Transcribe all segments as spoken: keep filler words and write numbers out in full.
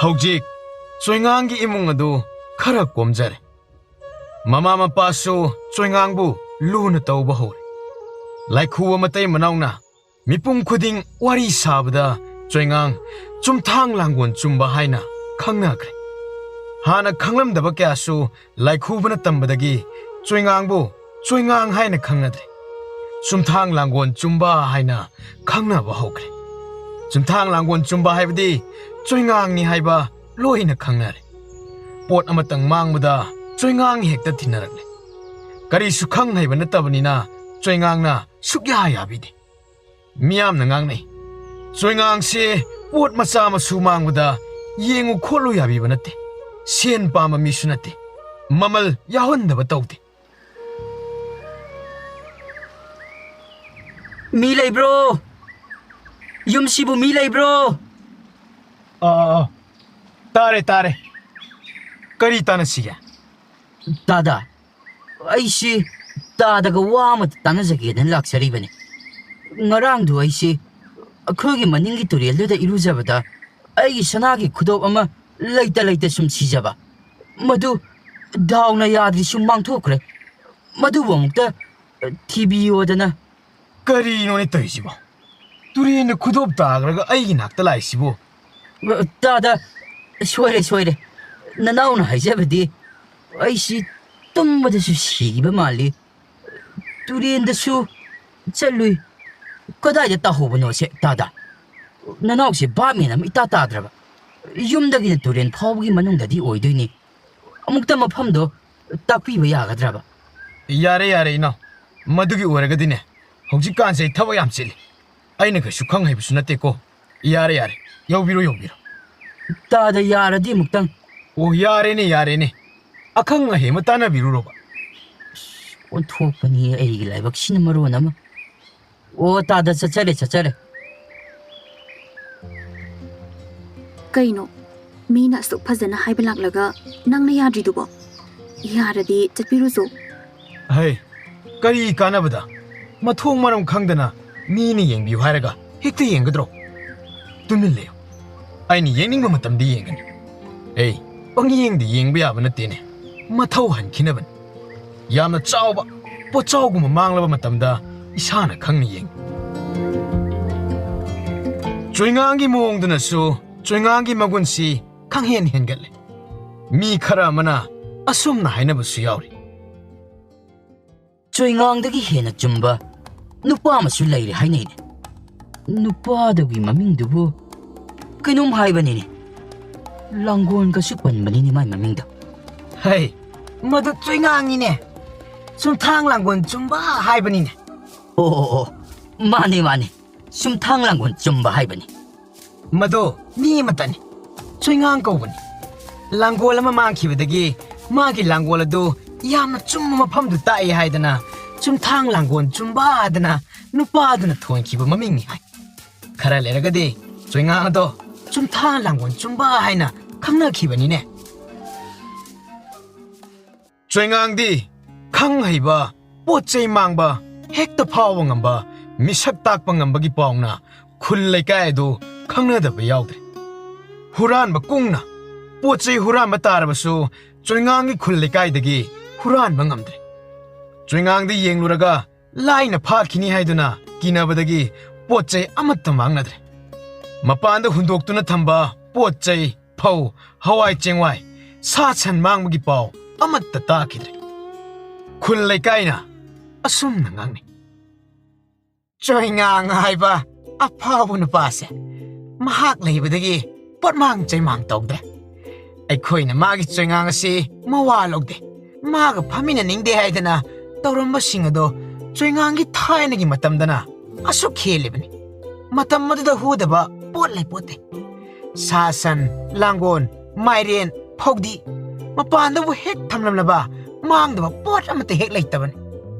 ꯍꯧꯖꯤꯛ ꯆꯣꯏꯉꯥꯡꯒꯤ ꯏꯃꯨꯡ ꯑꯗꯨ ꯈꯔ ꯀꯣꯝꯖꯔꯦ꯫ ꯃꯃꯥ ꯃꯄꯥꯁꯨ ꯆꯣꯏꯉꯥꯡꯕꯨ ꯂꯨꯅ ꯇꯧꯕ ꯍꯧꯔꯦ꯫ ꯂꯥꯏꯈꯨꯕ ꯃꯇꯩ ꯃꯅꯥꯎꯅ ꯃꯤꯄꯨꯝ ꯈꯨꯗꯤꯡ ꯋꯥꯔꯤ ꯁꯥꯕꯗ ꯆꯣꯏꯉꯥꯡ ꯆꯨꯝꯊꯥꯡ ꯂꯥꯡꯒꯣꯟ ꯆꯨꯝꯕ ꯍꯥꯏꯅ ꯈꯪꯅꯈ꯭ꯔꯦ꯫ ꯍꯥꯟꯅ ꯈꯪꯂꯝꯗꯕ ꯀꯌꯥꯁꯨ ꯂꯥꯏꯈꯨꯕꯅ ꯇꯝꯕꯗꯒꯤ ꯆꯣꯏꯉꯥꯡꯕꯨ ꯆꯣꯏꯉꯥꯡ ꯍꯥꯏꯅ ꯈꯪꯅꯗ꯭ꯔꯦ꯫ ꯆꯨꯝꯊꯥꯡ ꯂꯥꯡꯒꯣꯟ ꯆꯨꯝꯕ ꯍꯥꯏꯅ ꯈꯪꯅꯕ ꯍꯧꯈ꯭ꯔꯦ꯫ ꯆꯨꯝꯊꯥꯡ ꯂꯥꯡꯒꯣꯟ ꯆꯨꯝꯕ ꯍꯥꯏꯕꯗꯤ ꯆꯣꯏꯉꯥꯡꯅꯤ ꯍꯥꯏꯕ ꯂꯣꯏꯅ ꯈꯪꯅꯔꯦ꯫ ꯄꯣꯠ ꯑꯃꯇꯪ ꯃꯥꯡꯕꯗ ꯆꯣꯏꯉꯥꯡ ꯍꯦꯛꯇ ꯊꯤꯟꯅꯔꯛꯂꯦ꯫ ꯀꯔꯤꯁꯨ ꯈꯪ ꯍꯩꯕ ꯅꯠꯇꯕꯅꯤꯅ ꯆꯣꯏꯉꯥꯡꯅ ꯁꯨꯛꯌꯥ ꯌꯥꯕꯤꯗꯦ꯫ ꯃꯤꯌꯥꯝꯅ ꯉꯥꯡꯅꯩ, "ꯆꯣꯏꯉꯥꯡꯁꯦ ꯄꯣꯠ ꯃꯆꯥ ꯃꯁꯨ ꯃꯥꯡꯕꯗ ꯌꯦꯡꯉꯨ ꯈꯣꯠꯂꯨ ꯌꯥꯕꯤꯕ ꯅꯠꯇꯦ꯫ ꯁꯦꯟ ꯄꯥꯝꯕ ꯃꯤꯁꯨ ꯅꯠꯇꯦ꯫ ꯃꯃꯜ ꯌꯥꯎꯍꯟꯗꯕ ꯇꯧꯗꯦ꯫" ꯃꯤ ꯂꯩꯕ꯭ꯔꯣ? ꯌꯨꯝꯁꯤꯕꯨ ꯃꯤ ꯂꯩꯕ꯭ꯔꯣ? ꯑꯥ, ꯑꯥ, ꯑꯥ꯫ ꯇꯥꯔꯦ, ꯇꯥꯔꯦ꯫ ꯀꯔꯤ ꯇꯥꯟꯅꯁꯤꯒꯦ? ꯇꯥꯗ, ꯑꯩꯁꯤ ꯇꯥꯗꯒ ꯋꯥ ꯑꯃ ꯇꯥꯟꯅꯖꯒꯦꯗꯅ ꯂꯥꯛꯆꯔꯤꯕꯅꯤ꯫ ꯉꯔꯥꯡꯗꯨ ꯑꯩꯁꯤ ꯑꯩꯈꯣꯏꯒꯤ ꯃꯅꯤꯡꯒꯤ ꯇꯨꯔꯦꯜꯗꯨꯗ ꯏꯔꯨꯖꯕꯗ ꯑꯩꯒꯤ ꯁꯅꯥꯒꯤ ꯈꯨꯗꯣꯞ ꯑꯃ ꯂꯩꯇ ꯂꯩꯇ ꯁꯨꯝ ꯁꯤꯖꯕ꯫ ꯃꯗꯨ ꯗꯥꯎꯅ ꯌꯥꯗ꯭ꯔꯤ ꯁꯨꯝ ꯃꯥꯡꯊꯣꯛꯈ꯭ꯔꯦ꯫ ꯃꯗꯨꯕꯨ ꯑꯃꯨꯛꯇ ꯊꯤꯕꯤꯌꯣꯗꯅ꯫ ꯀꯔꯤꯅꯣꯅꯦ ꯇꯧꯔꯤꯁꯤꯕꯣ? ꯇꯨꯔꯦꯟꯗ ꯈꯨꯗꯣꯞ ꯇꯥꯈ꯭ꯔꯒ ꯑꯩꯒꯤ ꯅꯥꯛꯇ ꯂꯥꯛꯏꯁꯤꯕꯨ? ꯇꯥꯗ, ꯁꯣꯏꯔꯦ, ꯁꯣꯏꯔꯦ꯫ ꯅꯅꯥꯎꯅ ꯍꯥꯏꯖꯕꯗꯤ ꯑꯩꯁꯤ ꯇꯨꯝꯕꯗꯁꯨ ꯁꯤꯈꯤꯕ ꯃꯥꯜꯂꯤ꯫ ꯇꯨꯔꯦꯟꯗꯁꯨ ꯆꯠꯂꯨꯏ꯫ ꯀꯗꯥꯏꯗ ꯇꯥꯍꯧꯕꯅꯣꯁꯦ, ꯇꯥꯗ? ꯅꯅꯥꯎꯁꯦ ꯚꯥꯞ ꯃꯦꯟ ꯑꯃ ꯏꯇꯥ ꯇꯥꯗ꯭ꯔꯕ꯫ ꯌꯨꯝꯗꯒꯤꯅ ꯇꯨꯔꯦꯟ ꯐꯥꯎꯕꯒꯤ ꯃꯅꯨꯡꯗꯗꯤ ꯑꯣꯏꯗꯣꯏꯅꯤ꯫ ꯑꯃꯨꯛꯇ ꯃꯐꯝꯗꯣ ꯇꯥꯛꯄꯤꯕ ꯌꯥꯒꯗ꯭ꯔꯕ? ꯌꯥꯔꯦ, ꯌꯥꯔꯦ, ꯏꯅꯥꯎ꯫ ꯃꯗꯨꯒꯤ ꯑꯣꯏꯔꯒꯗꯤꯅꯦ, ꯍꯧꯖꯤꯛꯀꯥꯟꯁꯦ ꯑꯩ ꯊꯕꯛ ꯌꯥꯝ ꯆꯤꯜꯂꯤ꯫ ꯑꯩꯅ ꯀꯩꯁꯨ ꯈꯪ ꯍꯩꯕꯁꯨ ꯅꯠꯇꯦꯀꯣ꯫ ꯌꯥꯔꯦ, ꯌꯥꯔꯦ꯫ ꯌꯧꯕꯤꯔꯣ, ꯌꯧꯕꯤꯔꯣ꯫ ꯇꯥꯗ, ꯌꯥꯔꯗꯤ ꯑꯃꯨꯛꯇꯪ꯫ ꯑꯣ, ꯌꯥꯔꯦꯅꯦ, ꯌꯥꯔꯦꯅꯦ꯫ ꯑꯈꯪ ꯑꯍꯩ ꯑꯃ ꯇꯥꯟꯅꯕꯤꯔꯨꯔꯣꯕ꯫ ꯑꯁ, ꯑꯣꯟꯊꯣꯛꯄꯅꯤ ꯑꯩꯒꯤ ꯂꯥꯏꯕꯛꯁꯤꯅ ꯃꯔꯣꯟ ꯑꯃ꯫ ꯑꯣ, ꯇꯥꯗ, ꯆꯠꯆꯔꯦ, ꯆꯠꯆꯔꯦ꯫ ꯀꯩꯅꯣ? ꯃꯤꯅ ꯑꯁꯨꯛ ꯐꯖꯅ ꯍꯥꯏꯕ ꯂꯥꯛꯂꯒ ꯅꯪꯅ ꯌꯥꯗ꯭ꯔꯤꯗꯨꯕꯣ? ꯌꯥꯔꯗꯤ ꯆꯠꯄꯤꯔꯨꯆꯣ꯫ ꯍꯩ, ꯀꯔꯤ ꯀꯥꯟꯅꯕꯗ? ꯃꯊꯣꯡ ꯃꯔꯝ ꯈꯪꯗꯅ ꯃꯤꯅ ꯌꯦꯡꯕꯤꯌꯨ ꯍꯥꯏꯔꯒ ꯍꯦꯛꯇ ꯌꯦꯡꯒꯗ꯭ꯔꯣ? ꯇꯨꯃꯤꯟ ꯂꯩꯌꯨ꯫ ꯑꯩꯅ ꯌꯦꯡꯅꯤꯡꯕ ꯃꯇꯝꯗ ꯌꯦꯡꯒꯅꯤ꯫ ꯑꯦ, ꯄꯪꯌꯦꯡꯗ ꯌꯦꯡꯕ ꯌꯥꯕ ꯅꯠꯇꯦꯅꯦ꯫ ꯃꯊꯧ ꯍꯟꯈꯤꯅꯕꯅꯤ꯫ ꯌꯥꯝꯅ ꯆꯥꯎꯕ ꯄꯣꯠꯆꯥꯎꯒꯨꯝꯕ ꯃꯥꯡꯂꯕ ꯃꯇꯝꯗ ꯏꯁꯥꯅ ꯈꯪꯅ ꯌꯦꯡꯉꯤ꯫ ꯆꯣꯏꯉꯥꯡꯒꯤ ꯃꯑꯣꯡꯗꯨꯅꯁꯨ ꯆꯣꯏꯉꯥꯡꯒꯤ ꯃꯒꯨꯟꯁꯤ ꯈꯪꯍꯦꯟ ꯍꯦꯟꯒꯠꯂꯦ꯫ ꯃꯤ ꯈꯔ ꯑꯃꯅ ꯑꯁꯨꯝꯅ ꯍꯥꯏꯅꯕꯁꯨ ꯌꯥꯎꯔꯤ꯫ ꯆꯣꯏꯉꯥꯡꯗꯒꯤ ꯍꯦꯟꯅ ꯆꯨꯝꯕ ꯅꯨꯄꯥ ꯑꯃꯁꯨ ꯂꯩꯔꯦ ꯍꯥꯏꯅꯩꯅꯦ꯫ ꯅꯨꯄꯥꯗꯨꯒꯤ ꯃꯃꯤꯡꯗꯨꯕꯨ ꯀꯩꯅꯣꯝ ꯍꯥꯏꯕꯅꯤꯅꯦ꯫ ꯂꯥꯡꯒꯣꯜꯒꯁꯨ ꯄꯟꯕꯅꯤꯅꯦ ꯃꯥꯏ ꯃꯃꯤꯡꯗꯣ꯫ ꯍꯩ, ꯃꯗꯨ ꯆꯣꯏꯉꯥꯡꯅꯤꯅꯦ꯫ ꯆꯨꯝꯊꯥꯡ ꯂꯥꯡꯒꯣꯜ ꯆꯨꯝꯕ ꯍꯥꯏꯕꯅꯤꯅꯦ꯫ ꯑꯣ, ꯑꯣ, ꯑꯣ, ꯃꯥꯅꯦ, ꯃꯥꯅꯦ꯫ ꯆꯨꯝꯊꯥꯡ ꯂꯥꯡꯒꯣꯜ ꯆꯨꯝꯕ ꯍꯥꯏꯕꯅꯤ꯫ ꯃꯗꯣ ꯃꯤ ꯑꯃꯠꯇꯅꯤ꯫ ꯆꯣꯏꯉꯥꯡ ꯀꯧꯕꯅꯤ꯫ ꯂꯥꯡꯒꯣꯜ ꯑꯃ ꯃꯥꯡꯈꯤꯕꯗꯒꯤ ꯃꯥꯒꯤ ꯂꯥꯡꯒꯣꯜ ꯑꯗꯨ ꯌꯥꯝꯅ ꯆꯨꯝꯕ ꯃꯐꯝꯗꯨ ꯇꯥꯛꯏ ꯍꯥꯏꯗꯅ ꯆꯨꯝꯊꯥꯡ ꯂꯥꯡꯒꯣꯜ ꯆꯨꯝꯕ ꯑꯗꯨꯅ ꯅꯨꯄꯥ ꯑꯗꯨꯅ ꯊꯣꯟꯈꯤꯕ ꯃꯃꯤꯡꯅꯤ ꯍꯥꯏ꯫ ꯈꯔ ꯂꯩꯔꯒꯗꯤ ꯆꯣꯏꯉꯥꯡ ꯑꯗꯣ ꯆꯨꯝꯊꯥꯡ ꯂꯥꯡꯒꯣꯜ ꯆꯨꯝꯕ ꯍꯥꯏꯅ ꯈꯪꯅꯈꯤꯕꯅꯤꯅꯦ꯫ ꯆꯣꯏꯉꯥꯡꯗꯤ ꯈꯪ ꯍꯩꯕ, ꯄꯣꯠ ꯆꯩ ꯃꯥꯡꯕ, ꯍꯦꯛꯇ ꯐꯥꯎꯕ ꯉꯝꯕ, ꯃꯤꯁꯛ ꯇꯥꯛꯄ ꯉꯝꯕꯒꯤ ꯄꯥꯎꯅ ꯈꯨꯜ ꯂꯩꯀꯥꯏ ꯑꯗꯨ ꯈꯪꯅꯗꯕ ꯌꯥꯎꯗ꯭ꯔꯦ꯫ ꯍꯨꯔꯥꯟꯕ ꯀꯨꯡꯅ ꯄꯣꯠ ꯆꯩ ꯍꯨꯔꯥꯟꯕ ꯇꯥꯔꯕꯁꯨ ꯆꯣꯏꯉꯥꯡꯒꯤ ꯈꯨꯜ ꯂꯩꯀꯥꯏꯗꯒꯤ ꯍꯨꯔꯥꯟꯕ ꯉꯝꯗ꯭ꯔꯦ꯫ ꯆꯣꯏꯉꯥꯡꯗ ꯌꯦꯡꯂꯨꯔꯒ ꯂꯥꯏꯅ ꯐꯥꯈꯤꯅꯤ ꯍꯥꯏꯗꯨꯅ ꯀꯤꯅꯕꯗꯒꯤ ꯄꯣꯠ ꯆꯩ ꯑꯃꯠꯇ ꯃꯥꯡꯅꯗ꯭ꯔꯦ꯫ ꯃꯄꯥꯟꯗ ꯍꯨꯟꯗꯣꯛꯇꯨꯅ ꯊꯝꯕ ꯄꯣꯠ ꯆꯩ, ꯐꯧ, ꯍꯋꯥꯏ ꯆꯦꯡꯋꯥꯏ, ꯁꯥ ꯁꯟ ꯃꯥꯡꯕꯒꯤ ꯄꯥꯎ ꯑꯃꯠꯇ ꯇꯥꯈꯤꯗ꯭ꯔꯦ꯫ ꯈꯨꯜ ꯂꯩꯀꯥꯏꯅ ꯑꯁꯨꯝꯅ ꯉꯥꯡꯅꯩ꯫ ꯆꯣꯏꯉꯥꯡ ꯍꯥꯏꯕ ꯑꯐꯥꯎꯕ ꯅꯨꯄꯥꯁꯦ ꯃꯍꯥꯛ ꯂꯩꯕꯗꯒꯤ ꯄꯣꯠꯃꯥꯡ ꯆꯩꯃꯥꯡ ꯇꯧꯗ꯭ꯔꯦ꯫ ꯑꯩꯈꯣꯏꯅ ꯃꯥꯒꯤ ꯆꯣꯏꯉꯥꯡ ꯑꯁꯤ ꯃꯋꯥ ꯂꯧꯗꯦ꯫ ꯃꯥꯒ ꯐꯝꯃꯤꯟꯅꯅꯤꯡꯗꯦ ꯍꯥꯏꯗꯅ ꯇꯧꯔꯝꯕꯁꯤꯡ ꯑꯗꯣ ꯆꯣꯏꯉꯥꯡꯒꯤ ꯊꯥꯏꯅꯒꯤ ꯃꯇꯝꯗꯅ ꯑꯁꯨꯛ ꯍꯦꯜꯂꯤꯕꯅꯤ꯫ ꯃꯇꯝ ꯑꯗꯨꯗ ꯍꯨꯗꯕ ꯄꯣꯠ ꯂꯩꯄꯣꯠꯇꯦ꯫ ꯁꯥ ꯁꯟ, ꯂꯥꯡꯒꯣꯜ, ꯃꯥꯏꯔꯦꯟ, ꯐꯧꯗꯤ ꯃꯄꯥꯟꯗꯕꯨ ꯍꯦꯛ ꯊꯝꯂꯝꯂꯕ ꯃꯥꯡꯗꯕ ꯄꯣꯠ ꯑꯃꯠꯇ ꯍꯦꯛ ꯂꯩꯇꯕꯅꯤ꯫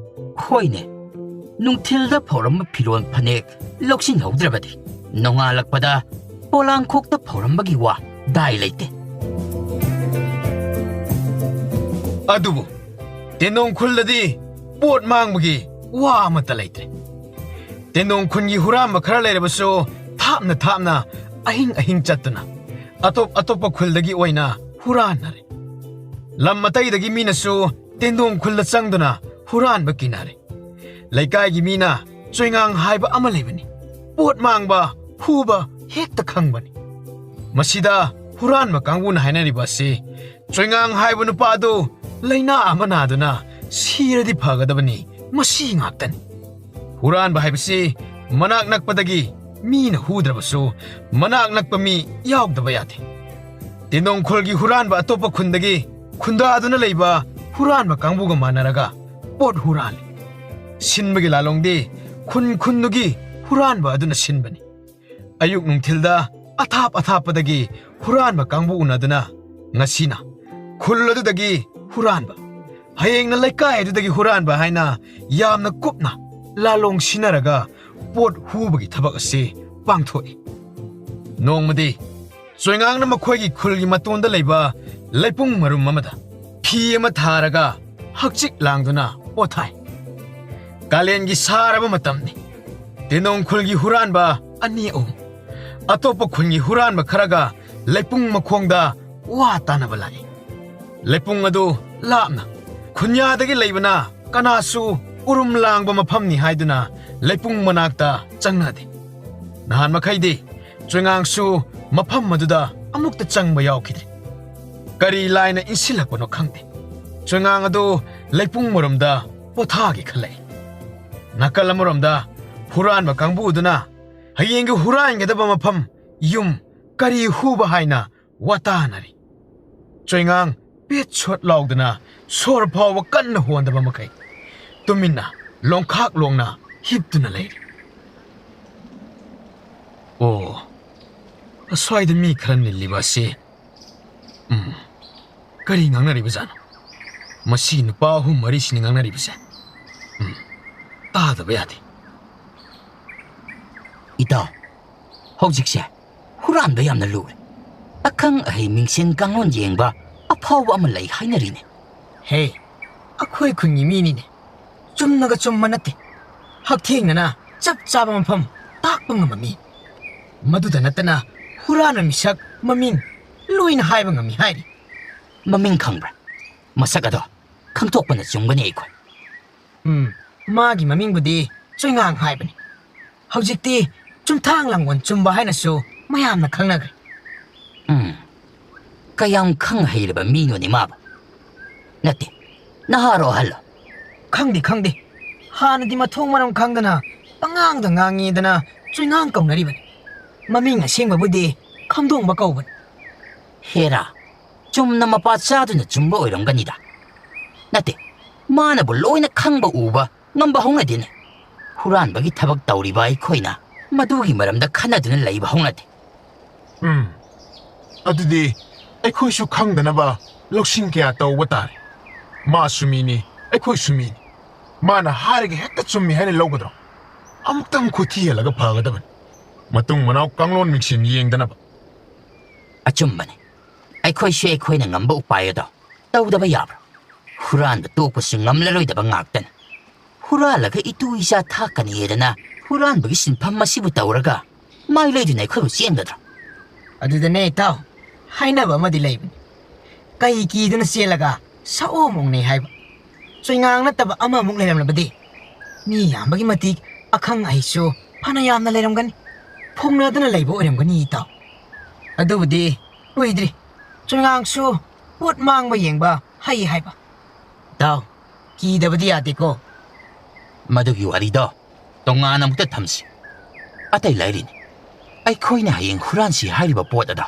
ꯍꯣꯏꯅꯦ, ꯅꯨꯡꯊꯤꯜꯗ ꯐꯧꯔꯝꯕ ꯐꯤꯔꯣꯜ ꯐꯅꯦꯛ ꯂꯧꯁꯤꯟꯍꯧꯗ꯭ꯔꯕꯗꯤ ꯅꯣꯡꯉꯥꯜꯂꯛꯄꯗ ꯄꯣꯂꯥꯡꯈꯣꯛꯇ ꯐꯧꯔꯝꯕꯒꯤ ꯋꯥ ꯗꯥꯏ ꯂꯩꯇꯦ꯫ ꯑꯗꯨꯕꯨ ꯇꯦꯟꯗꯣꯡ ꯈꯨꯜꯗꯗꯤ ꯄꯣꯠ ꯃꯥꯡꯕꯒꯤ ꯋꯥ ꯑꯃꯠꯇ ꯂꯩꯇ꯭ꯔꯦ꯫ ꯇꯦꯟꯗꯣꯡ ꯈꯨꯟꯒꯤ ꯍꯨꯔꯥꯟꯕ ꯈꯔ ꯂꯩꯔꯕꯁꯨ ꯊꯥꯞꯅ ꯊꯥꯞꯅ ꯑꯍꯤꯡ ꯑꯍꯤꯡ ꯆꯠꯇꯨꯅ ꯑꯇꯣꯞ ꯑꯇꯣꯞꯄ ꯈꯨꯜꯗꯒꯤ ꯑꯣꯏꯅ ꯍꯨꯔꯥꯟꯅꯔꯦ꯫ ꯂꯝ ꯑꯇꯩꯗꯒꯤ ꯃꯤꯅꯁꯨ ꯇꯦꯟꯗꯣꯡ ꯈꯨꯜꯗ ꯆꯪꯗꯨꯅ ꯍꯨꯔꯥꯟꯕ ꯀꯤꯅꯔꯦ꯫ ꯂꯩꯀꯥꯏꯒꯤ ꯃꯤꯅ ꯆꯣꯏꯉꯥꯡ ꯍꯥꯏꯕ ꯑꯃ ꯂꯩꯕꯅꯤ꯫ ꯄꯣꯠ ꯃꯥꯡꯕ, ꯍꯨꯕ ꯍꯦꯛꯇ ꯈꯪꯕꯅꯤ꯫ ꯃꯁꯤꯗ ꯍꯨꯔꯥꯟꯕ ꯀꯥꯡꯕꯨꯅ ꯍꯥꯏꯅꯔꯤꯕ ꯑꯁꯤ, ꯆꯣꯏꯉꯥꯡ ꯍꯥꯏꯕ ꯅꯨꯄꯥ ꯑꯗꯨ ꯂꯥꯏꯅꯥ ꯑꯃ ꯅꯥꯗꯨꯅ ꯁꯤꯔꯗꯤ ꯐꯒꯗꯕꯅꯤ, ꯃꯁꯤ ꯉꯥꯛꯇꯅꯤ꯫ ꯍꯨꯔꯥꯟꯕ ꯍꯥꯏꯕꯁꯤ ꯃꯅꯥꯛ ꯅꯛꯄꯗꯒꯤ ꯃꯤꯅ ꯍꯨꯗ꯭ꯔꯕꯁꯨ, ꯃꯅꯥꯛ ꯅꯛꯄ ꯃꯤ ꯌꯥꯎꯗꯕ ꯌꯥꯗꯦ꯫ ꯇꯦꯟꯗꯣꯡ ꯈꯨꯜꯒꯤ ꯍꯨꯔꯥꯟꯕ ꯑꯇꯣꯞꯄ ꯈꯨꯟꯗꯒꯤ ꯈꯨꯟꯗꯥꯗꯨꯅ ꯂꯩꯕ ꯍꯨꯔꯥꯟꯕ ꯀꯥꯡꯕꯨꯒ ꯃꯥꯟꯅꯔꯒ ꯄꯣꯠ ꯍꯨꯔꯥꯜꯂꯤ꯫ ꯁꯤꯟꯕꯒꯤ ꯂꯥꯂꯣꯡꯗꯤ ꯈꯨꯟ ꯈꯨꯟꯗꯨꯒꯤ ꯍꯨꯔꯥꯟꯕ ꯑꯗꯨꯅ ꯁꯤꯟꯕꯅꯤ꯫ ꯑꯌꯨꯛ ꯅꯨꯡꯊꯤꯜꯗ ꯑꯊꯥꯞ ꯑꯊꯥꯞꯄꯗꯒꯤ ꯍꯨꯔꯥꯟꯕ ꯀꯥꯡꯕꯨ ꯎꯅꯗꯨꯅ, ꯉꯁꯤꯅ ꯈꯨꯜ ꯑꯗꯨꯗꯒꯤ ꯍꯨꯔꯥꯟꯕ, ꯍꯌꯦꯡꯅ ꯂꯩꯀꯥꯏ ꯑꯗꯨꯗꯒꯤ ꯍꯨꯔꯥꯟꯕ ꯍꯥꯏꯅ ꯌꯥꯝꯅ ꯀꯨꯞꯅ ꯂꯥꯂꯣꯡ ꯁꯤꯟꯅꯔꯒ ꯄꯣꯠ ꯍꯨꯕꯒꯤ ꯊꯕꯛ ꯑꯁꯤ ꯄꯥꯡꯊꯣꯛꯏ꯫ ꯅꯣꯡꯃꯗꯤ ꯆꯣꯏꯉꯥꯡꯅ ꯃꯈꯣꯏꯒꯤ ꯈꯨꯜꯒꯤ ꯃꯇꯣꯟꯗ ꯂꯩꯕ ꯂꯩꯄꯨꯡ ꯃꯔꯨꯝ ꯑꯃꯗ ꯐꯤ ꯑꯃ ꯊꯥꯔꯒ ꯍꯛꯆꯤꯛ ꯂꯥꯡꯗꯨꯅ ꯄꯣꯊꯥꯏ꯫ ꯀꯥꯂꯦꯟꯒꯤ ꯁꯥꯔꯕ ꯃꯇꯝꯅꯤ꯫ ꯇꯦꯅꯣꯡ ꯈꯨꯜꯒꯤ ꯍꯨꯔꯥꯟꯕ ꯑꯅꯤ ꯑꯍꯨꯝ ꯑꯇꯣꯞꯄ ꯈꯨꯟꯒꯤ ꯍꯨꯔꯥꯟꯕ ꯈꯔꯒ ꯂꯩꯄꯨꯡ ꯃꯈꯣꯡꯗ ꯋꯥ ꯇꯥꯅꯕ ꯂꯥꯛꯏ꯫ ꯂꯩꯄꯨꯡ ꯑꯗꯨ ꯂꯥꯞꯅ, ꯈꯨꯟꯌꯥꯗꯒꯤ ꯂꯩꯕꯅ ꯀꯅꯥꯁꯨ ꯎꯔꯨꯝ ꯂꯥꯡꯕ ꯃꯐꯝꯅꯤ ꯍꯥꯏꯗꯨꯅ ꯂꯩꯄꯨꯡ ꯃꯅꯥꯛꯇ ꯆꯪꯅꯗꯦ꯫ ꯅꯍꯥꯟ ꯃꯈꯩꯗꯤ ꯆꯣꯏꯉꯥꯡꯁꯨ ꯃꯐꯝ ꯑꯗꯨꯗ ꯑꯃꯨꯛꯇ ꯆꯪꯕ ꯌꯥꯎꯈꯤꯗ꯭ꯔꯤ꯫ ꯀꯔꯤ ꯂꯥꯏꯅ ꯏꯟꯁꯤꯜꯂꯛꯄꯅꯣ ꯈꯪꯗꯦ, ꯆꯣꯏꯉꯥꯡ ꯑꯗꯨ ꯂꯩꯄꯨꯡ ꯃꯔꯨꯝꯗ ꯄꯣꯊꯥꯒꯦ ꯈꯜꯂꯛꯏ꯫ ꯅꯥꯀꯜ ꯑꯃꯔꯣꯝꯗ ꯍꯨꯔꯥꯟꯕ ꯀꯥꯡꯕꯨꯗꯨꯅ ꯍꯌꯦꯡꯒꯤ ꯍꯨꯔꯥꯟꯒꯗꯕ ꯃꯐꯝ, ꯌꯨꯝ, ꯀꯔꯤ ꯍꯨꯕ ꯍꯥꯏꯅ ꯋꯥꯇꯥꯅꯔꯤ꯫ ꯆꯣꯏꯉꯥꯡ ꯄꯦꯠ ꯁꯣꯠ ꯂꯥꯎꯗꯅ ꯁꯣꯔ ꯐꯥꯎꯕ ꯀꯟꯅ ꯍꯣꯟꯗꯕ ꯃꯈꯩ ꯇꯨꯃꯤꯟꯅ ꯂꯣꯡꯈꯥꯛ ꯂꯣꯡꯅ ꯍꯤꯞꯇꯨꯅ ꯂꯩꯔꯤ꯫ ꯑꯣ, ꯑꯁ꯭ꯋꯥꯏꯗ ꯃꯤ ꯈꯔ ꯅꯤꯜꯂꯤꯕ ꯑꯁꯤ, ꯎꯝ, ꯀꯔꯤ ꯉꯥꯡꯅꯔꯤꯕꯖꯥꯠꯅꯣ? ꯃꯁꯤ ꯅꯨꯄꯥ ꯑꯍꯨꯝ ꯃꯔꯤꯁꯤꯅ ꯉꯥꯡꯅꯔꯤꯕꯁꯦ, ꯎꯝ, ꯇꯥꯗꯕ ꯌꯥꯗꯦ꯫ ꯏꯇꯥꯎ, ꯍꯧꯖꯤꯛꯁꯦ ꯍꯨꯔꯥꯟꯕ ꯌꯥꯝꯅ ꯂꯨꯔꯦ꯫ ꯑꯈꯪ ꯑꯍꯩ ꯃꯤꯡꯁꯦꯟ ꯀꯥꯡꯂꯣꯟ ꯌꯦꯡꯕ ꯑꯐꯥꯎꯕ ꯑꯃ ꯂꯩ ꯍꯥꯏꯅꯔꯤꯅꯦ꯫ ꯍꯦ, ꯑꯩꯈꯣꯏ ꯈꯨꯟꯒꯤ ꯃꯤꯅꯤꯅꯦ꯫ ꯆꯨꯝꯅꯒ ꯆꯨꯝꯕ ꯅꯠꯇꯦ꯫ ꯍꯛꯊꯦꯡꯅꯅ ꯆꯞ ꯆꯥꯕ ꯃꯐꯝ ꯇꯥꯛꯄ ꯉꯝꯕ ꯃꯤ꯫ ꯃꯗꯨꯗ ꯅꯠꯇꯅ ꯍꯨꯔꯥꯟꯕ ꯃꯤꯁꯛ ꯃꯃꯤꯡ ꯂꯣꯏꯅ ꯍꯥꯏꯕ ꯉꯝꯃꯤ ꯍꯥꯏꯔꯤ꯫ ꯃꯃꯤꯡ ꯈꯪꯕ꯭ꯔꯥ? ꯃꯁꯛ ꯑꯗꯣ ꯈꯪꯗꯣꯛꯄꯅ ꯆꯨꯝꯒꯅꯤ ꯑꯩꯈꯣꯏ꯫ ꯎꯝ, ꯃꯥꯒꯤ ꯃꯃꯤꯡꯕꯨꯗꯤ ꯆꯣꯏꯉꯥꯡ ꯍꯥꯏꯕꯅꯤ꯫ ꯍꯧꯖꯤꯛꯇꯤ ꯆꯨꯝꯊꯥꯡ ꯂꯥꯡꯒꯣꯜ ꯆꯨꯝꯕ ꯍꯥꯏꯅꯁꯨ ꯃꯌꯥꯝꯅ ꯈꯪꯅꯈ꯭ꯔꯦ꯫ ꯎꯝ, ꯀꯌꯥꯝ ꯈꯪ ꯍꯩꯔꯕ ꯃꯤꯅꯣꯅꯦ ꯃꯥꯕꯨ? ꯅꯠꯇꯦ, ꯅꯍꯥꯔꯣ ꯑꯍꯜꯂꯣ? ꯈꯪꯗꯦ, ꯈꯪꯗꯦ꯫ ꯍꯥꯟꯅꯗꯤ ꯃꯊꯣꯡ ꯃꯔꯝ ꯈꯪꯗꯅ ꯄꯉꯥꯡꯗ ꯉꯥꯡꯉꯤꯗꯅ ꯆꯣꯏꯉꯥꯡ ꯀꯧꯅꯔꯤꯕꯅꯤ꯫ ꯃꯃꯤꯡ ꯑꯁꯦꯡꯕꯕꯨꯗꯤ ꯈꯝꯗꯣꯡꯕ ꯀꯧꯕꯅꯤ꯫ ꯍꯦꯔꯥ, ꯆꯨꯝꯅ ꯃꯄꯥ ꯆꯥꯗꯨꯅ ꯆꯨꯝꯕ ꯑꯣꯏꯔꯝꯒꯅꯤꯗ꯫ ꯅꯠꯇꯦ, ꯃꯥꯅꯕꯨ ꯂꯣꯏꯅ ꯈꯪꯕ ꯎꯕ ꯉꯝꯕ ꯍꯧꯅꯗꯦꯅꯦ꯫ ꯍꯨꯔꯥꯟꯕꯒꯤ ꯊꯕꯛ ꯇꯧꯔꯤꯕ ꯑꯩꯈꯣꯏꯅ ꯃꯗꯨꯒꯤ ꯃꯔꯝꯗ ꯈꯟꯅꯗꯨꯅ ꯂꯩꯕ ꯍꯧꯅꯗꯦ꯫ ꯎꯝ, ꯑꯗꯨꯗꯤ ꯑꯩꯈꯣꯏꯁꯨ ꯈꯪꯗꯅꯕ ꯂꯧꯁꯤꯡ ꯀꯌꯥ ꯇꯧꯕ ꯇꯥꯔꯦ꯫ ꯃꯥꯁꯨ ꯃꯤꯅꯤ, ꯑꯩꯈꯣꯏꯁꯨ ꯃꯤꯅꯤ꯫ ꯃꯥꯅ ꯍꯥꯏꯔꯒ ꯍꯦꯛꯇ ꯆꯨꯝꯃꯤ ꯍꯥꯏꯅ ꯂꯧꯒꯗ꯭ꯔꯣ? ꯑꯃꯨꯛꯇꯪ ꯈꯨꯠꯊꯤ ꯍꯜꯂꯒ ꯐꯒꯗꯕꯅꯤ, ꯃꯇꯨꯡ ꯃꯅꯥꯎ ꯀꯥꯡꯂꯣꯟ ꯃꯤꯡꯁꯦꯟ ꯌꯦꯡꯗꯅꯕ꯫ ꯑꯆꯨꯝꯕꯅꯤ, ꯑꯩꯈꯣꯏꯁꯨ ꯑꯩꯈꯣꯏꯅ ꯉꯝꯕ ꯎꯄꯥꯏ ꯑꯗꯣ ꯇꯧꯗꯕ ꯌꯥꯕ꯭ꯔꯥ? ꯍꯨꯔꯥꯟꯕ ꯇꯣꯛꯄꯁꯨ ꯉꯝꯂꯔꯣꯏꯗꯕ ꯉꯥꯛꯇꯅꯤ꯫ ꯍꯨꯔꯥꯜꯂꯒ ꯏꯇꯨ ꯏꯆꯥ ꯊꯥꯛꯀꯅꯤꯗꯅ ꯍꯨꯔꯥꯟꯕꯒꯤ ꯁꯤꯟꯐꯝ ꯑꯁꯤꯕꯨ ꯇꯧꯔꯒ ꯃꯥꯏ ꯂꯩꯗꯨꯅ ꯑꯩꯈꯣꯏꯕꯨ ꯆꯦꯟꯒꯗ꯭ꯔꯥ? ꯑꯗꯨꯗꯅꯦ ꯏꯇꯥꯎ, ꯍꯥꯏꯅꯕ ꯑꯃꯗꯤ ꯂꯩꯕꯅꯤ꯫ ꯀꯩ ꯀꯤꯗꯨꯅ ꯆꯦꯜꯂꯒ ꯁꯑꯣꯝ ꯑꯣꯡꯅꯩ ꯍꯥꯏꯕ꯫ ꯆꯣꯏꯉꯥꯡ ꯅꯠꯇꯕ ꯑꯃꯃꯨꯛ ꯂꯩꯔꯝꯂꯕꯗꯤ ꯃꯤ ꯌꯥꯝꯕꯒꯤ ꯃꯇꯤꯛ ꯑꯈꯪ ꯑꯍꯩꯁꯨ ꯐꯅ ꯌꯥꯝꯅ ꯂꯩꯔꯝꯒꯅꯤ꯫ ꯐꯣꯡꯅꯗꯅ ꯂꯩꯕ ꯑꯣꯏꯔꯝꯒꯅꯤ ꯏꯇꯥꯎ꯫ ꯑꯗꯨꯕꯨꯗꯤ ꯀꯨꯏꯗ꯭ꯔꯤ꯫ ꯆꯣꯏꯉꯥꯡꯁꯨ ꯄꯣꯠ ꯃꯥꯡꯕ ꯌꯦꯡꯕ ꯍꯩ ꯍꯥꯏꯕ꯫ ꯏꯇꯥꯎ, ꯀꯤꯗꯕꯗꯤ ꯌꯥꯗꯦꯀꯣ꯫ ꯃꯗꯨꯒꯤ ꯋꯥꯔꯤꯗꯣ ꯇꯣꯉꯥꯟꯅ ꯑꯃꯨꯛꯇ ꯊꯝꯁꯤ꯫ ꯑꯇꯩ ꯂꯥꯏꯔꯤꯅꯤ, ꯑꯩꯈꯣꯏꯅ ꯍꯌꯦꯡ ꯍꯨꯔꯥꯟꯁꯤ ꯍꯥꯏꯔꯤꯕ ꯄꯣꯠ ꯑꯗꯣ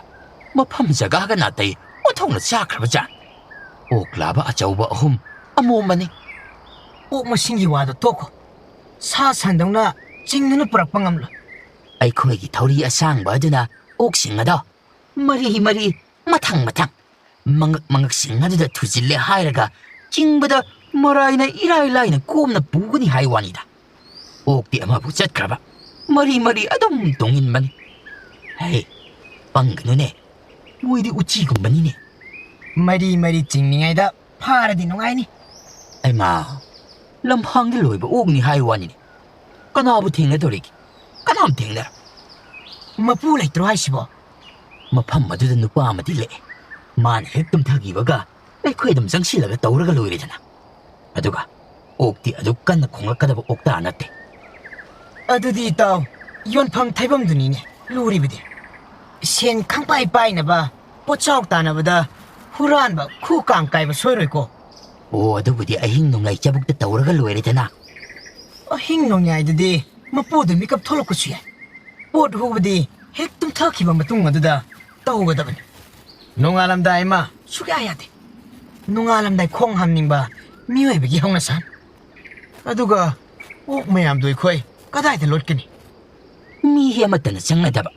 ꯃꯐꯝ ꯖꯒꯥꯒ ꯅꯥꯇꯩ ꯑꯣꯟꯊꯣꯛꯅ ꯆꯥꯈ꯭ꯔꯕ ꯖꯥꯠꯅꯤ꯫ ꯑꯣꯛ ꯂꯥꯕ ꯑꯆꯧꯕ ꯑꯍꯨꯝ ꯑꯃꯣꯝ ꯑꯅꯤ꯫ ꯑꯣꯛ ꯃꯁꯤꯡꯒꯤ ꯋꯥꯗꯣ ꯇꯣꯛꯈꯣ꯫ ꯁꯥ ꯁꯟꯗꯧꯅ ꯆꯤꯡꯗꯨꯅ ꯄꯨꯔꯛꯄ ꯉꯝꯂꯣꯏ꯫ ꯑꯩꯈꯣꯏꯒꯤ ꯊꯧꯔꯤ ꯑꯁꯥꯡꯕ ꯑꯗꯨꯅ ꯑꯣꯛꯁꯤꯡ ꯑꯗꯣ ꯃꯔꯤ ꯃꯔꯤ, ꯃꯊꯪ ꯃꯊꯪ, ꯃꯉꯛ ꯃꯉꯛꯁꯤꯡ ꯑꯗꯨꯗ ꯊꯨꯖꯤꯜꯂꯦ ꯍꯥꯏꯔꯒ ꯆꯤꯡꯕꯗ ꯃꯔꯥꯏꯅ ꯏꯔꯥꯏ ꯂꯥꯏꯅ ꯀꯣꯝꯅ ꯄꯨꯒꯅꯤ ꯍꯥꯏ ꯋꯥꯅꯤꯗ꯫ ꯑꯣꯛꯇꯤ ꯑꯃꯕꯨ ꯆꯠꯈ꯭ꯔꯕ ꯃꯔꯤ ꯃꯔꯤ ꯑꯗꯨꯝ ꯇꯣꯡꯏꯟꯕꯅꯤ꯫ ꯍꯦ, ꯄꯪꯒꯅꯨꯅꯦ, ꯃꯣꯏꯗꯤ ꯎꯆꯤꯒꯨꯝꯕꯅꯤꯅꯦ꯫ ꯃꯔꯤ ꯃꯔꯤ ꯆꯤꯡꯂꯤꯉꯩꯗ ꯐꯥꯔꯗꯤ ꯅꯨꯡꯉꯥꯏꯅꯤ꯫ ꯑꯩꯃꯥ, ꯂꯝꯍꯥꯡꯗ ꯂꯣꯏꯕ ꯑꯣꯛꯅꯤ ꯍꯥꯏ ꯋꯥꯅꯤꯅꯦ꯫ ꯀꯅꯥꯕꯨ ꯊꯦꯡꯅꯗꯧꯔꯤꯒꯦ? ꯀꯅꯥꯝ ꯊꯦꯡꯅꯔꯣꯏ꯫ ꯃꯄꯨ ꯂꯩꯇ꯭ꯔꯣ ꯍꯥꯏꯁꯤꯕꯣ? ꯃꯐꯝ ꯑꯗꯨꯗ ꯅꯨꯄꯥ ꯑꯃꯗꯤ ꯂꯦꯛꯑꯦ꯫ ꯃꯥꯅ ꯍꯦꯛ ꯇꯨꯝꯊꯈꯤꯕꯒ ꯑꯩꯈꯣꯏ ꯑꯗꯨꯝ ꯆꯪꯁꯤꯜꯂꯒ ꯇꯧꯔꯒ ꯂꯣꯏꯔꯦꯗꯅ꯫ ꯑꯗꯨꯒ ꯑꯣꯛꯇꯤ ꯑꯗꯨꯛ ꯀꯟꯅ ꯈꯣꯡꯂꯛꯀꯗꯕ ꯑꯣꯛꯇꯥ ꯅꯠꯇꯦ꯫ ꯑꯗꯨꯗꯤ ꯏꯇꯥꯎ, ꯌꯣꯟꯐꯝ ꯊꯩꯐꯝꯗꯨꯅꯤꯅꯦ ꯂꯨꯔꯤꯕꯗꯤ꯫ ꯁꯦꯟ ꯈꯪꯄꯥꯏ ꯄꯥꯏꯅꯕ, ꯄꯣꯠꯆꯥꯎ ꯇꯥꯅꯕꯗ ꯍꯨꯔꯥꯟꯕ ꯈꯨ ꯀꯥꯡ ꯀꯥꯏꯕ ꯁꯣꯏꯔꯣꯏꯀꯣ꯫ ꯑꯣ, ꯑꯗꯨꯕꯨꯗꯤ ꯑꯍꯤꯡ ꯅꯣꯡꯌꯥꯏ ꯆꯕꯨꯛꯇ ꯇꯧꯔꯒ ꯂꯣꯏꯔꯦꯗꯅ꯫ ꯑꯍꯤꯡ ꯅꯣꯡꯌꯥꯏꯗꯗꯤ ꯃꯄꯨꯗꯨ ꯃꯤꯀꯞ ꯊꯣꯛꯂꯛꯄꯁꯨ ꯌꯥꯏ꯫ ꯄꯣꯠ ꯍꯨꯕꯗꯤ ꯍꯦꯛ ꯇꯨꯝꯊꯈꯤꯕ ꯃꯇꯨꯡ ꯑꯗꯨꯗ ꯇꯧꯒꯗꯕꯅꯤ꯫ ꯅꯣꯡꯉꯥꯜꯂꯝꯗꯥꯏ ꯑꯃ ꯁꯨꯛꯌꯥ ꯌꯥꯗꯦ꯫ ꯅꯣꯡꯉꯥꯜꯂꯝꯗꯥꯏ ꯈꯣꯡ ꯍꯥꯝꯅꯤꯡꯕ ꯃꯤꯑꯣꯏꯕꯒꯤ ꯍꯧꯅꯁꯥꯅꯤ꯫ ꯑꯗꯨꯒ ꯑꯣꯛ ꯃꯌꯥꯝꯗꯨ ꯑꯩꯈꯣꯏ ꯀꯗꯥꯏꯗ ꯂꯣꯠꯀꯅꯤ? ꯃꯤ ꯑꯃꯠꯇꯅ ꯆꯪꯅꯗꯕ,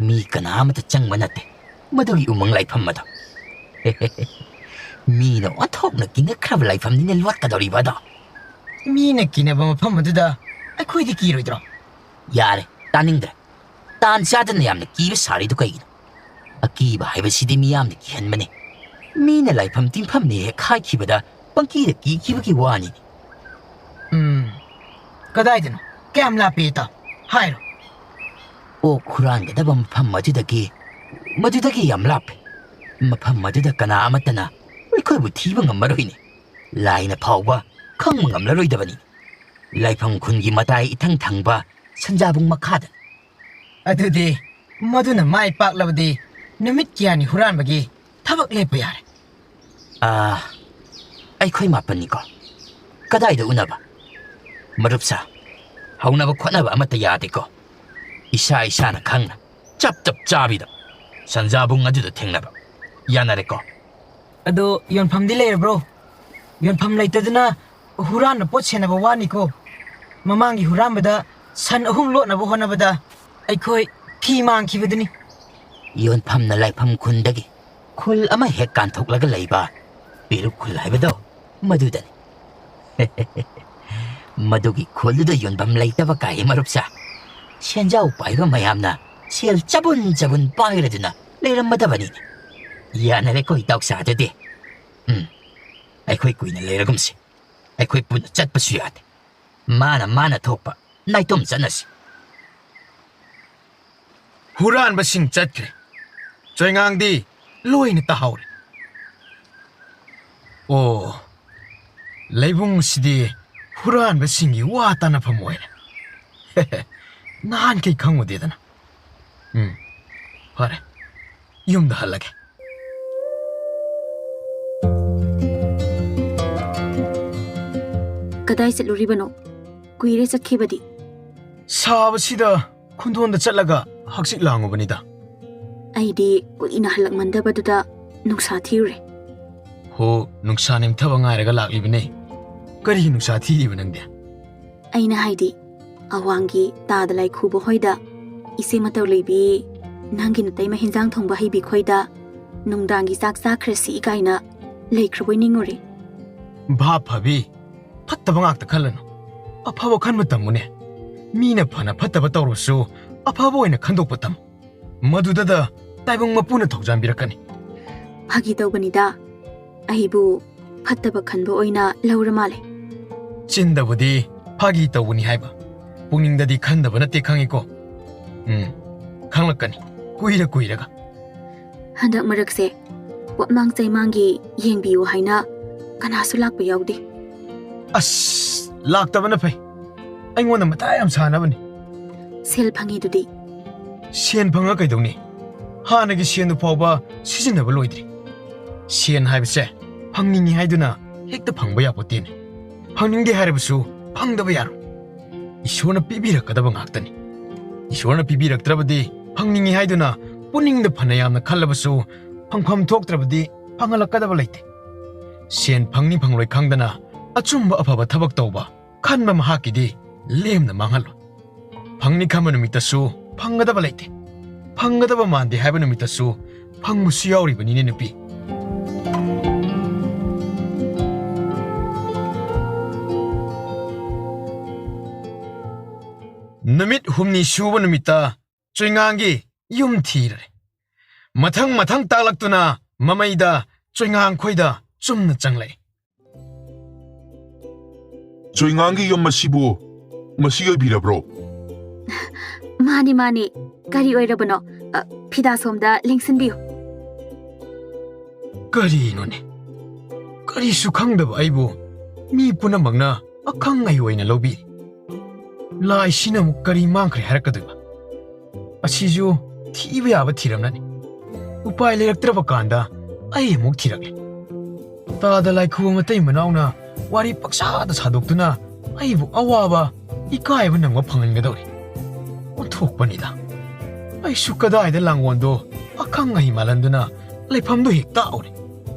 ꯃꯤ ꯀꯅꯥ ꯑꯃꯠꯇ ꯆꯪꯕ ꯅꯠꯇꯦ ꯃꯗꯨꯒꯤ ꯎꯃꯪ ꯂꯥꯏꯐꯝ ꯑꯗꯣ꯫ ꯃꯤꯅ ꯑꯣꯟꯊꯣꯛꯅ ꯀꯤꯅꯈ꯭ꯔꯕ ꯂꯥꯏꯐꯝꯅꯤꯅꯦ ꯂꯣꯠꯀꯗꯧꯔꯤꯕ ꯑꯗꯣ꯫ ꯃꯤꯅ ꯀꯤꯅꯕ ꯃꯐꯝ ꯑꯗꯨꯗ ꯑꯩꯈꯣꯏꯗꯤ ꯀꯤꯔꯣꯏꯗ꯭ꯔꯣ? ꯌꯥꯔꯦ, ꯇꯥꯅꯤꯡꯗ꯭ꯔꯦ꯫ ꯇꯥꯟ ꯆꯥꯗꯅ ꯌꯥꯝꯅ ꯀꯤꯕ ꯁꯥꯔꯤꯗꯨ ꯀꯩꯒꯤꯅꯣ? ꯑꯀꯤꯕ ꯍꯥꯏꯕꯁꯤꯗꯤ ꯃꯤꯌꯥꯝꯅ ꯀꯤꯍꯟꯕꯅꯤ꯫ ꯃꯤꯅ ꯂꯥꯏꯐꯝ ꯇꯤꯟꯐꯝꯅꯤ ꯍꯦꯛ ꯍꯥꯏꯈꯤꯕꯗ ꯄꯪꯀꯤꯗ ꯀꯤꯈꯤꯕꯒꯤ ꯋꯥꯅꯤ꯫ ꯎꯝ, ꯀꯗꯥꯏꯗꯅꯣ? ꯀꯌꯥꯝ ꯂꯥꯞꯄꯤ ꯏꯇꯥꯎ? ꯍꯥꯏꯔꯣ꯫ ꯑꯣꯛ ꯍꯨꯔꯥꯟꯒꯗꯕ ꯃꯐꯝ ꯑꯗꯨꯗꯒꯤ, ꯃꯗꯨꯗꯒꯤ ꯌꯥꯝ ꯂꯥꯞꯄꯦ꯫ ꯃꯐꯝ ꯑꯗꯨꯗ ꯀꯅꯥ ꯑꯃꯠꯇꯅ ꯑꯩꯈꯣꯏꯕꯨ ꯊꯤꯕ ꯉꯝꯃꯔꯣꯏꯅꯦ꯫ ꯂꯥꯏꯅ ꯐꯥꯎꯕ ꯈꯪꯕ ꯉꯝꯂꯔꯣꯏꯗꯕꯅꯤ꯫ ꯂꯥꯏꯐꯝ ꯈꯨꯟꯒꯤ ꯃꯇꯥꯏ ꯏꯊꯪ ꯊꯪꯕ ꯁꯟꯖꯥꯕꯨꯡ ꯃꯈꯥꯗ꯫ ꯑꯗꯨꯗꯤ ꯃꯗꯨꯅ ꯃꯥꯏ ꯄꯥꯛꯂꯕꯗꯤ ꯅꯨꯃꯤꯠ ꯀꯌꯥꯅꯤ ꯍꯨꯔꯥꯟꯕꯒꯤ ꯊꯕꯛ ꯂꯦꯞꯄ ꯌꯥꯔꯦ꯫ ꯑꯥ, ꯑꯩꯈꯣꯏ ꯃꯥꯄꯟꯅꯤꯀꯣ? ꯀꯗꯥꯏꯗ ꯎꯅꯕ? ꯃꯔꯨꯞꯁꯥ, ꯍꯧꯅꯕ ꯈꯣꯠꯅꯕ ꯑꯃꯠꯇ ꯌꯥꯗꯦꯀꯣ? ꯏꯁꯥ ꯏꯁꯥꯅ ꯈꯪꯅ ꯆꯞ ꯆꯞ ꯆꯥꯕꯤꯗ ꯁꯟꯖꯥꯕꯨꯡ ꯑꯗꯨꯗ ꯊꯦꯡꯅꯕ꯫ ꯌꯥꯅꯔꯦꯀꯣ? ꯑꯗꯣ ꯌꯣꯟꯐꯝꯗꯤ ꯂꯩꯔꯕ꯭ꯔꯣ? ꯌꯣꯟꯐꯝ ꯂꯩꯇꯗꯅ ꯍꯨꯔꯥꯟꯕ ꯄꯣꯠ ꯁꯦꯟꯅꯕ ꯋꯥꯅꯤꯀꯣ꯫ ꯃꯃꯥꯡꯒꯤ ꯍꯨꯔꯥꯟꯕꯗ ꯁꯟ ꯑꯍꯨꯝ ꯂꯣꯠꯅꯕ ꯍꯣꯠꯅꯕꯗ ꯑꯩꯈꯣꯏ ꯐꯤ ꯃꯥꯡꯈꯤꯕꯗꯨꯅꯤ꯫ ꯌꯣꯟꯐꯝꯅ ꯂꯥꯏꯐꯝ ꯈꯨꯟꯗꯒꯤ ꯈꯨꯜ ꯑꯃ ꯍꯦꯛ ꯀꯥꯟꯊꯣꯛꯂꯒ ꯂꯩꯕ ꯄꯦꯔꯨꯛ ꯈꯨꯜ ꯍꯥꯏꯕꯗꯣ ꯃꯗꯨꯗꯅꯤ꯫ ꯃꯗꯨꯒꯤ ꯈꯨꯜꯗꯨꯗ ꯌꯣꯟꯐꯝ ꯂꯩꯇꯕ ꯀꯥꯏ ꯃꯔꯨꯞꯁꯥ꯫ ꯁꯦꯟꯖꯥꯎ ꯄꯥꯏꯕ ꯃꯌꯥꯝꯅ ꯁꯦꯜ ꯆꯕꯨꯟ ꯆꯕꯨꯟ ꯄꯥꯏꯔꯗꯨꯅ ꯂꯩꯔꯝꯃꯗꯕꯅꯤꯅꯦ꯫ ꯌꯥꯅꯔꯦꯀꯣ ꯏꯇꯥꯎꯁꯥ ꯑꯗꯨꯗꯤ꯫ ꯎꯝ, ꯑꯩꯈꯣꯏ ꯀꯨꯏꯅ ꯂꯩꯔꯒꯨꯝꯁꯤ꯫ ꯑꯩꯈꯣꯏ ꯄꯨꯟꯅ ꯆꯠꯄꯁꯨ ꯌꯥꯗꯦ꯫ ꯃꯥꯅ ꯃꯥꯅ ꯊꯣꯛꯄ ꯅꯥꯏꯇꯣꯝ ꯆꯠꯅꯁꯤ꯫ ꯍꯨꯔꯥꯟꯕꯁꯤꯡ ꯆꯠꯈ꯭ꯔꯦ꯫ ꯆꯣꯏꯉꯥꯡꯗꯤ ꯂꯣꯏꯅ ꯇꯥꯍꯧꯔꯦ꯫ ꯑꯣ, ꯂꯩꯕꯨꯡꯁꯤꯗꯤ ꯍꯨꯔꯥꯟꯕꯁꯤꯡꯒꯤ ꯋꯥ ꯇꯥꯅꯐꯝ ꯑꯣꯏꯔꯦ꯫ ꯅꯍꯥꯟꯈꯩ ꯈꯪꯉꯨꯗꯦꯗꯅ꯫ ꯎꯝ, ꯐꯔꯦ, ꯌꯨꯝꯗ ꯍꯜꯂꯒꯦ꯫ ꯀꯗꯥꯏ ꯆꯠꯂꯨꯔꯤꯕꯅꯣ? ꯀꯨꯏꯔꯦ ꯆꯠꯈꯤꯕꯗꯤ꯫ ꯁꯥꯕꯁꯤꯗ ꯈꯨꯟꯗꯣꯟꯗ ꯆꯠꯂꯒ ꯍꯛꯆꯤꯠ ꯂꯥꯡꯉꯨꯕꯅꯤꯗ꯫ ꯑꯩꯗꯤ ꯀꯨꯏꯅ ꯍꯜꯂꯛꯃꯟꯗꯕꯗꯨꯗ ꯅꯨꯡꯁꯥ ꯊꯤꯔꯨꯔꯦ꯫ ꯍꯣ, ꯅꯨꯡꯁꯥ ꯅꯦꯝꯊꯕ ꯉꯥꯏꯔꯒ ꯂꯥꯛꯂꯤꯕꯅꯦ꯫ ꯀꯔꯤ ꯅꯨꯡꯁꯥ ꯊꯤꯔꯤꯕ ꯅꯪꯗꯤ? ꯑꯩꯅ ꯍꯥꯏꯗꯤ, ꯑꯋꯥꯡꯒꯤ ꯇꯥꯗ ꯂꯥꯏꯈꯨꯕ ꯍꯣꯏꯗ, ꯏꯆꯦ ꯃꯇꯧ ꯂꯩꯕꯤ, ꯅꯪꯒꯤ ꯅꯇꯩꯃ ꯍꯤꯟꯖꯥꯡ ꯊꯣꯡꯕ ꯍꯩꯕꯤ ꯈꯣꯏꯗ ꯅꯨꯡꯗꯥꯡꯒꯤ ꯆꯥꯛ ꯆꯥꯈ꯭ꯔꯁꯤ ꯀꯥꯏꯅ ꯂꯩꯈ꯭ꯔꯕꯣꯏ ꯅꯤꯡꯉꯨꯔꯦ꯫ ꯚꯥꯞ ꯐꯕꯤ, ꯐꯠꯇꯕ ꯉꯥꯛꯇ ꯈꯜꯂꯅꯨ꯫ ꯑꯐꯕ ꯈꯟꯕ ꯇꯝꯃꯨꯅꯦ꯫ ꯃꯤꯅ ꯐꯅ ꯐꯠꯇꯕ ꯇꯧꯔꯁꯨ ꯑꯐꯕ ꯑꯣꯏꯅ ꯈꯟꯗꯣꯛꯄ ꯇꯝꯃꯨ꯫ ꯃꯗꯨꯗꯗ ꯇꯥꯏꯕꯪ ꯃꯄꯨꯅ ꯊꯧꯖꯥꯟꯕꯤꯔꯛꯀꯅꯤ꯫ ꯐꯥꯒꯤ ꯇꯧꯕꯅꯤꯗ꯫ ꯑꯩꯕꯨ ꯐꯠꯇꯕ ꯈꯟꯕ ꯑꯣꯏꯅ ꯂꯧꯔ ꯃꯥꯜꯂꯦ꯫ ꯆꯤꯟꯗꯕꯨꯗꯤ ꯐꯥꯒꯤ ꯇꯧꯕꯅꯤ ꯍꯥꯏꯕ, ꯄꯨꯛꯅꯤꯡꯗꯗꯤ ꯈꯟꯗꯕ ꯅꯠꯇꯦ ꯈꯪꯉꯤꯀꯣ꯫ ꯎꯝ, ꯈꯪꯂꯛꯀꯅꯤ ꯀꯨꯏꯔ ꯀꯨꯏꯔꯒ꯫ ꯍꯟꯗꯛ ꯃꯔꯛꯁꯦ ꯄꯣꯠꯃꯥꯡ ꯆꯩꯃꯥꯡꯒꯤ ꯌꯦꯡꯕꯤꯌꯨ ꯍꯥꯏꯅ ꯀꯅꯥꯁꯨ ꯂꯥꯛꯄ ꯌꯥꯎꯗꯦ꯫ ꯑꯁ, ꯂꯥꯛꯇꯕꯅ ꯐꯩ꯫ ꯑꯩꯉꯣꯟꯗ ꯃꯊꯥ ꯌꯥꯝ ꯁꯥꯅꯕꯅꯤ꯫ ꯁꯦꯜ ꯐꯪꯉꯤꯗꯨꯗꯤ? ꯁꯦꯟ ꯐꯪꯉ ꯀꯩꯗꯧꯅꯤ? ꯍꯥꯟꯅꯒꯤ ꯁꯦꯟꯗꯨ ꯐꯥꯎꯕ ꯁꯤꯖꯤꯟꯅꯕ ꯂꯣꯏꯗ꯭ꯔꯤ꯫ ꯁꯦꯟ ꯍꯥꯏꯕꯁꯦ ꯐꯪꯅꯤꯡꯉꯤ ꯍꯥꯏꯗꯨꯅ ꯍꯦꯛꯇ ꯐꯪꯕ ꯌꯥꯄꯣꯠꯇꯦꯅꯦ꯫ ꯐꯪꯅꯤꯡꯗꯦ ꯍꯥꯏꯔꯕꯁꯨ ꯐꯪꯗꯕ ꯌꯥꯔꯣꯏ꯫ ꯏꯁꯣꯔꯅ ꯄꯤꯕꯤꯔꯛꯀꯗꯕ ꯉꯥꯛꯇꯅꯤ꯫ ꯏꯁꯣꯔꯅ ꯄꯤꯕꯤꯔꯛꯇ꯭ꯔꯕꯗꯤ ꯐꯪꯅꯤꯡꯉꯤ ꯍꯥꯏꯗꯨꯅ ꯄꯨꯛꯅꯤꯡꯗ ꯐꯅ ꯌꯥꯝꯅ ꯈꯜꯂꯕꯁꯨ ꯐꯪꯐꯝ ꯊꯣꯛꯇ꯭ꯔꯕꯗꯤ ꯐꯪꯍꯜꯂꯛꯀꯗꯕ ꯂꯩꯇꯦ꯫ ꯁꯦꯟ ꯐꯪꯅꯤ ꯐꯪꯂꯣꯏ ꯈꯪꯗꯅ ꯑꯆꯨꯝꯕ ꯑꯐꯕ ꯊꯕꯛ ꯇꯧꯕ ꯈꯟꯕ ꯃꯍꯥꯛꯀꯤꯗꯤ ꯂꯦꯝꯅ ꯃꯥꯡꯍꯜꯂꯣꯏ꯫ ꯐꯪꯅꯤ ꯈꯟꯕ ꯅꯨꯃꯤꯠꯇꯁꯨ ꯐꯪꯒꯗꯕ ꯂꯩꯇꯦ꯫ ꯐꯪꯒꯗꯕ ꯃꯥꯟꯗꯦ ꯍꯥꯏꯕ ꯅꯨꯃꯤꯠꯇꯁꯨ ꯐꯪꯕꯁꯨ ꯌꯥꯎꯔꯤꯕꯅꯤꯅꯦ ꯅꯨꯄꯤ꯫ ꯅꯨꯃꯤꯠ ꯍꯨꯝꯅꯤ ꯁꯨꯕ ꯅꯨꯃꯤꯠꯇ ꯆꯣꯏꯉꯥꯡꯒꯤ ꯌꯨꯝ ꯊꯤꯔꯦ꯫ ꯃꯊꯪ ꯃꯊꯪ ꯇꯥꯛꯂꯛꯇꯨꯅ ꯃꯃꯩꯗ ꯆꯣꯏꯉꯥꯡ ꯈꯣꯏꯗ ꯆꯨꯝꯅ ꯆꯪꯂꯛꯏ꯫ ꯆꯣꯏꯉꯥꯡꯒꯤ ꯌꯨꯝ ꯑꯁꯤꯕꯨ ꯃꯁꯤ ꯑꯣꯏꯕꯤꯔꯕ꯭ꯔꯣ? ꯃꯥꯅꯤ, ꯃꯥꯅꯤ꯫ ꯀꯔꯤ ꯑꯣꯏꯔꯕꯅꯣ? ꯐꯤꯗꯥ ꯁꯣꯝꯗ ꯂꯦꯡꯁꯤꯟꯕꯤꯌꯨ꯫ ꯀꯔꯤꯅꯣꯅꯦ? ꯀꯔꯤꯁꯨ ꯈꯪꯗꯕ ꯑꯩꯕꯨ ꯃꯤ ꯄꯨꯝꯅꯃꯛꯅ ꯑꯈꯪ ꯑꯍꯩ ꯑꯣꯏꯅ ꯂꯧꯕꯤꯔꯤ꯫ ꯂꯥꯏꯁꯤꯅ ꯑꯃꯨꯛ ꯀꯔꯤ ꯃꯥꯡꯈ꯭ꯔꯦ ꯍꯥꯏꯔꯛꯀꯗꯣꯏꯕ? ꯑꯁꯤꯁꯨ ꯊꯤꯕ ꯌꯥꯕ ꯊꯤꯔꯝꯂꯅꯤ꯫ ꯎꯄꯥꯏ ꯂꯩꯔꯛꯇ꯭ꯔꯕ ꯀꯥꯟꯗ ꯑꯩ ꯑꯃꯨꯛ ꯊꯤꯔꯛꯂꯦ꯫ ꯇꯥꯗ ꯂꯥꯏꯈꯨꯕꯝ ꯃꯇꯩ ꯃꯅꯥꯎꯅ ꯋꯥꯔꯤ ꯄꯪꯁꯥꯗ ꯁꯥꯗꯣꯛꯇꯨꯅ ꯑꯩꯕꯨ ꯑꯋꯥꯕ, ꯏꯀꯥꯏꯕ ꯅꯪꯕ ꯐꯪꯍꯟꯒꯗꯧꯔꯤ꯫ ꯑꯣꯟꯊꯣꯛꯄꯅꯤꯗ꯫ ꯑꯩꯁꯨ ꯀꯗꯥꯏꯗ ꯂꯥꯡꯒꯣꯜꯗꯣ ꯑꯈꯪ ꯑꯍꯩ ꯃꯥꯜꯍꯟꯗꯨꯅ ꯂꯩꯐꯝꯗꯣ ꯍꯦꯛ ꯇꯥꯛꯎꯔꯦ꯫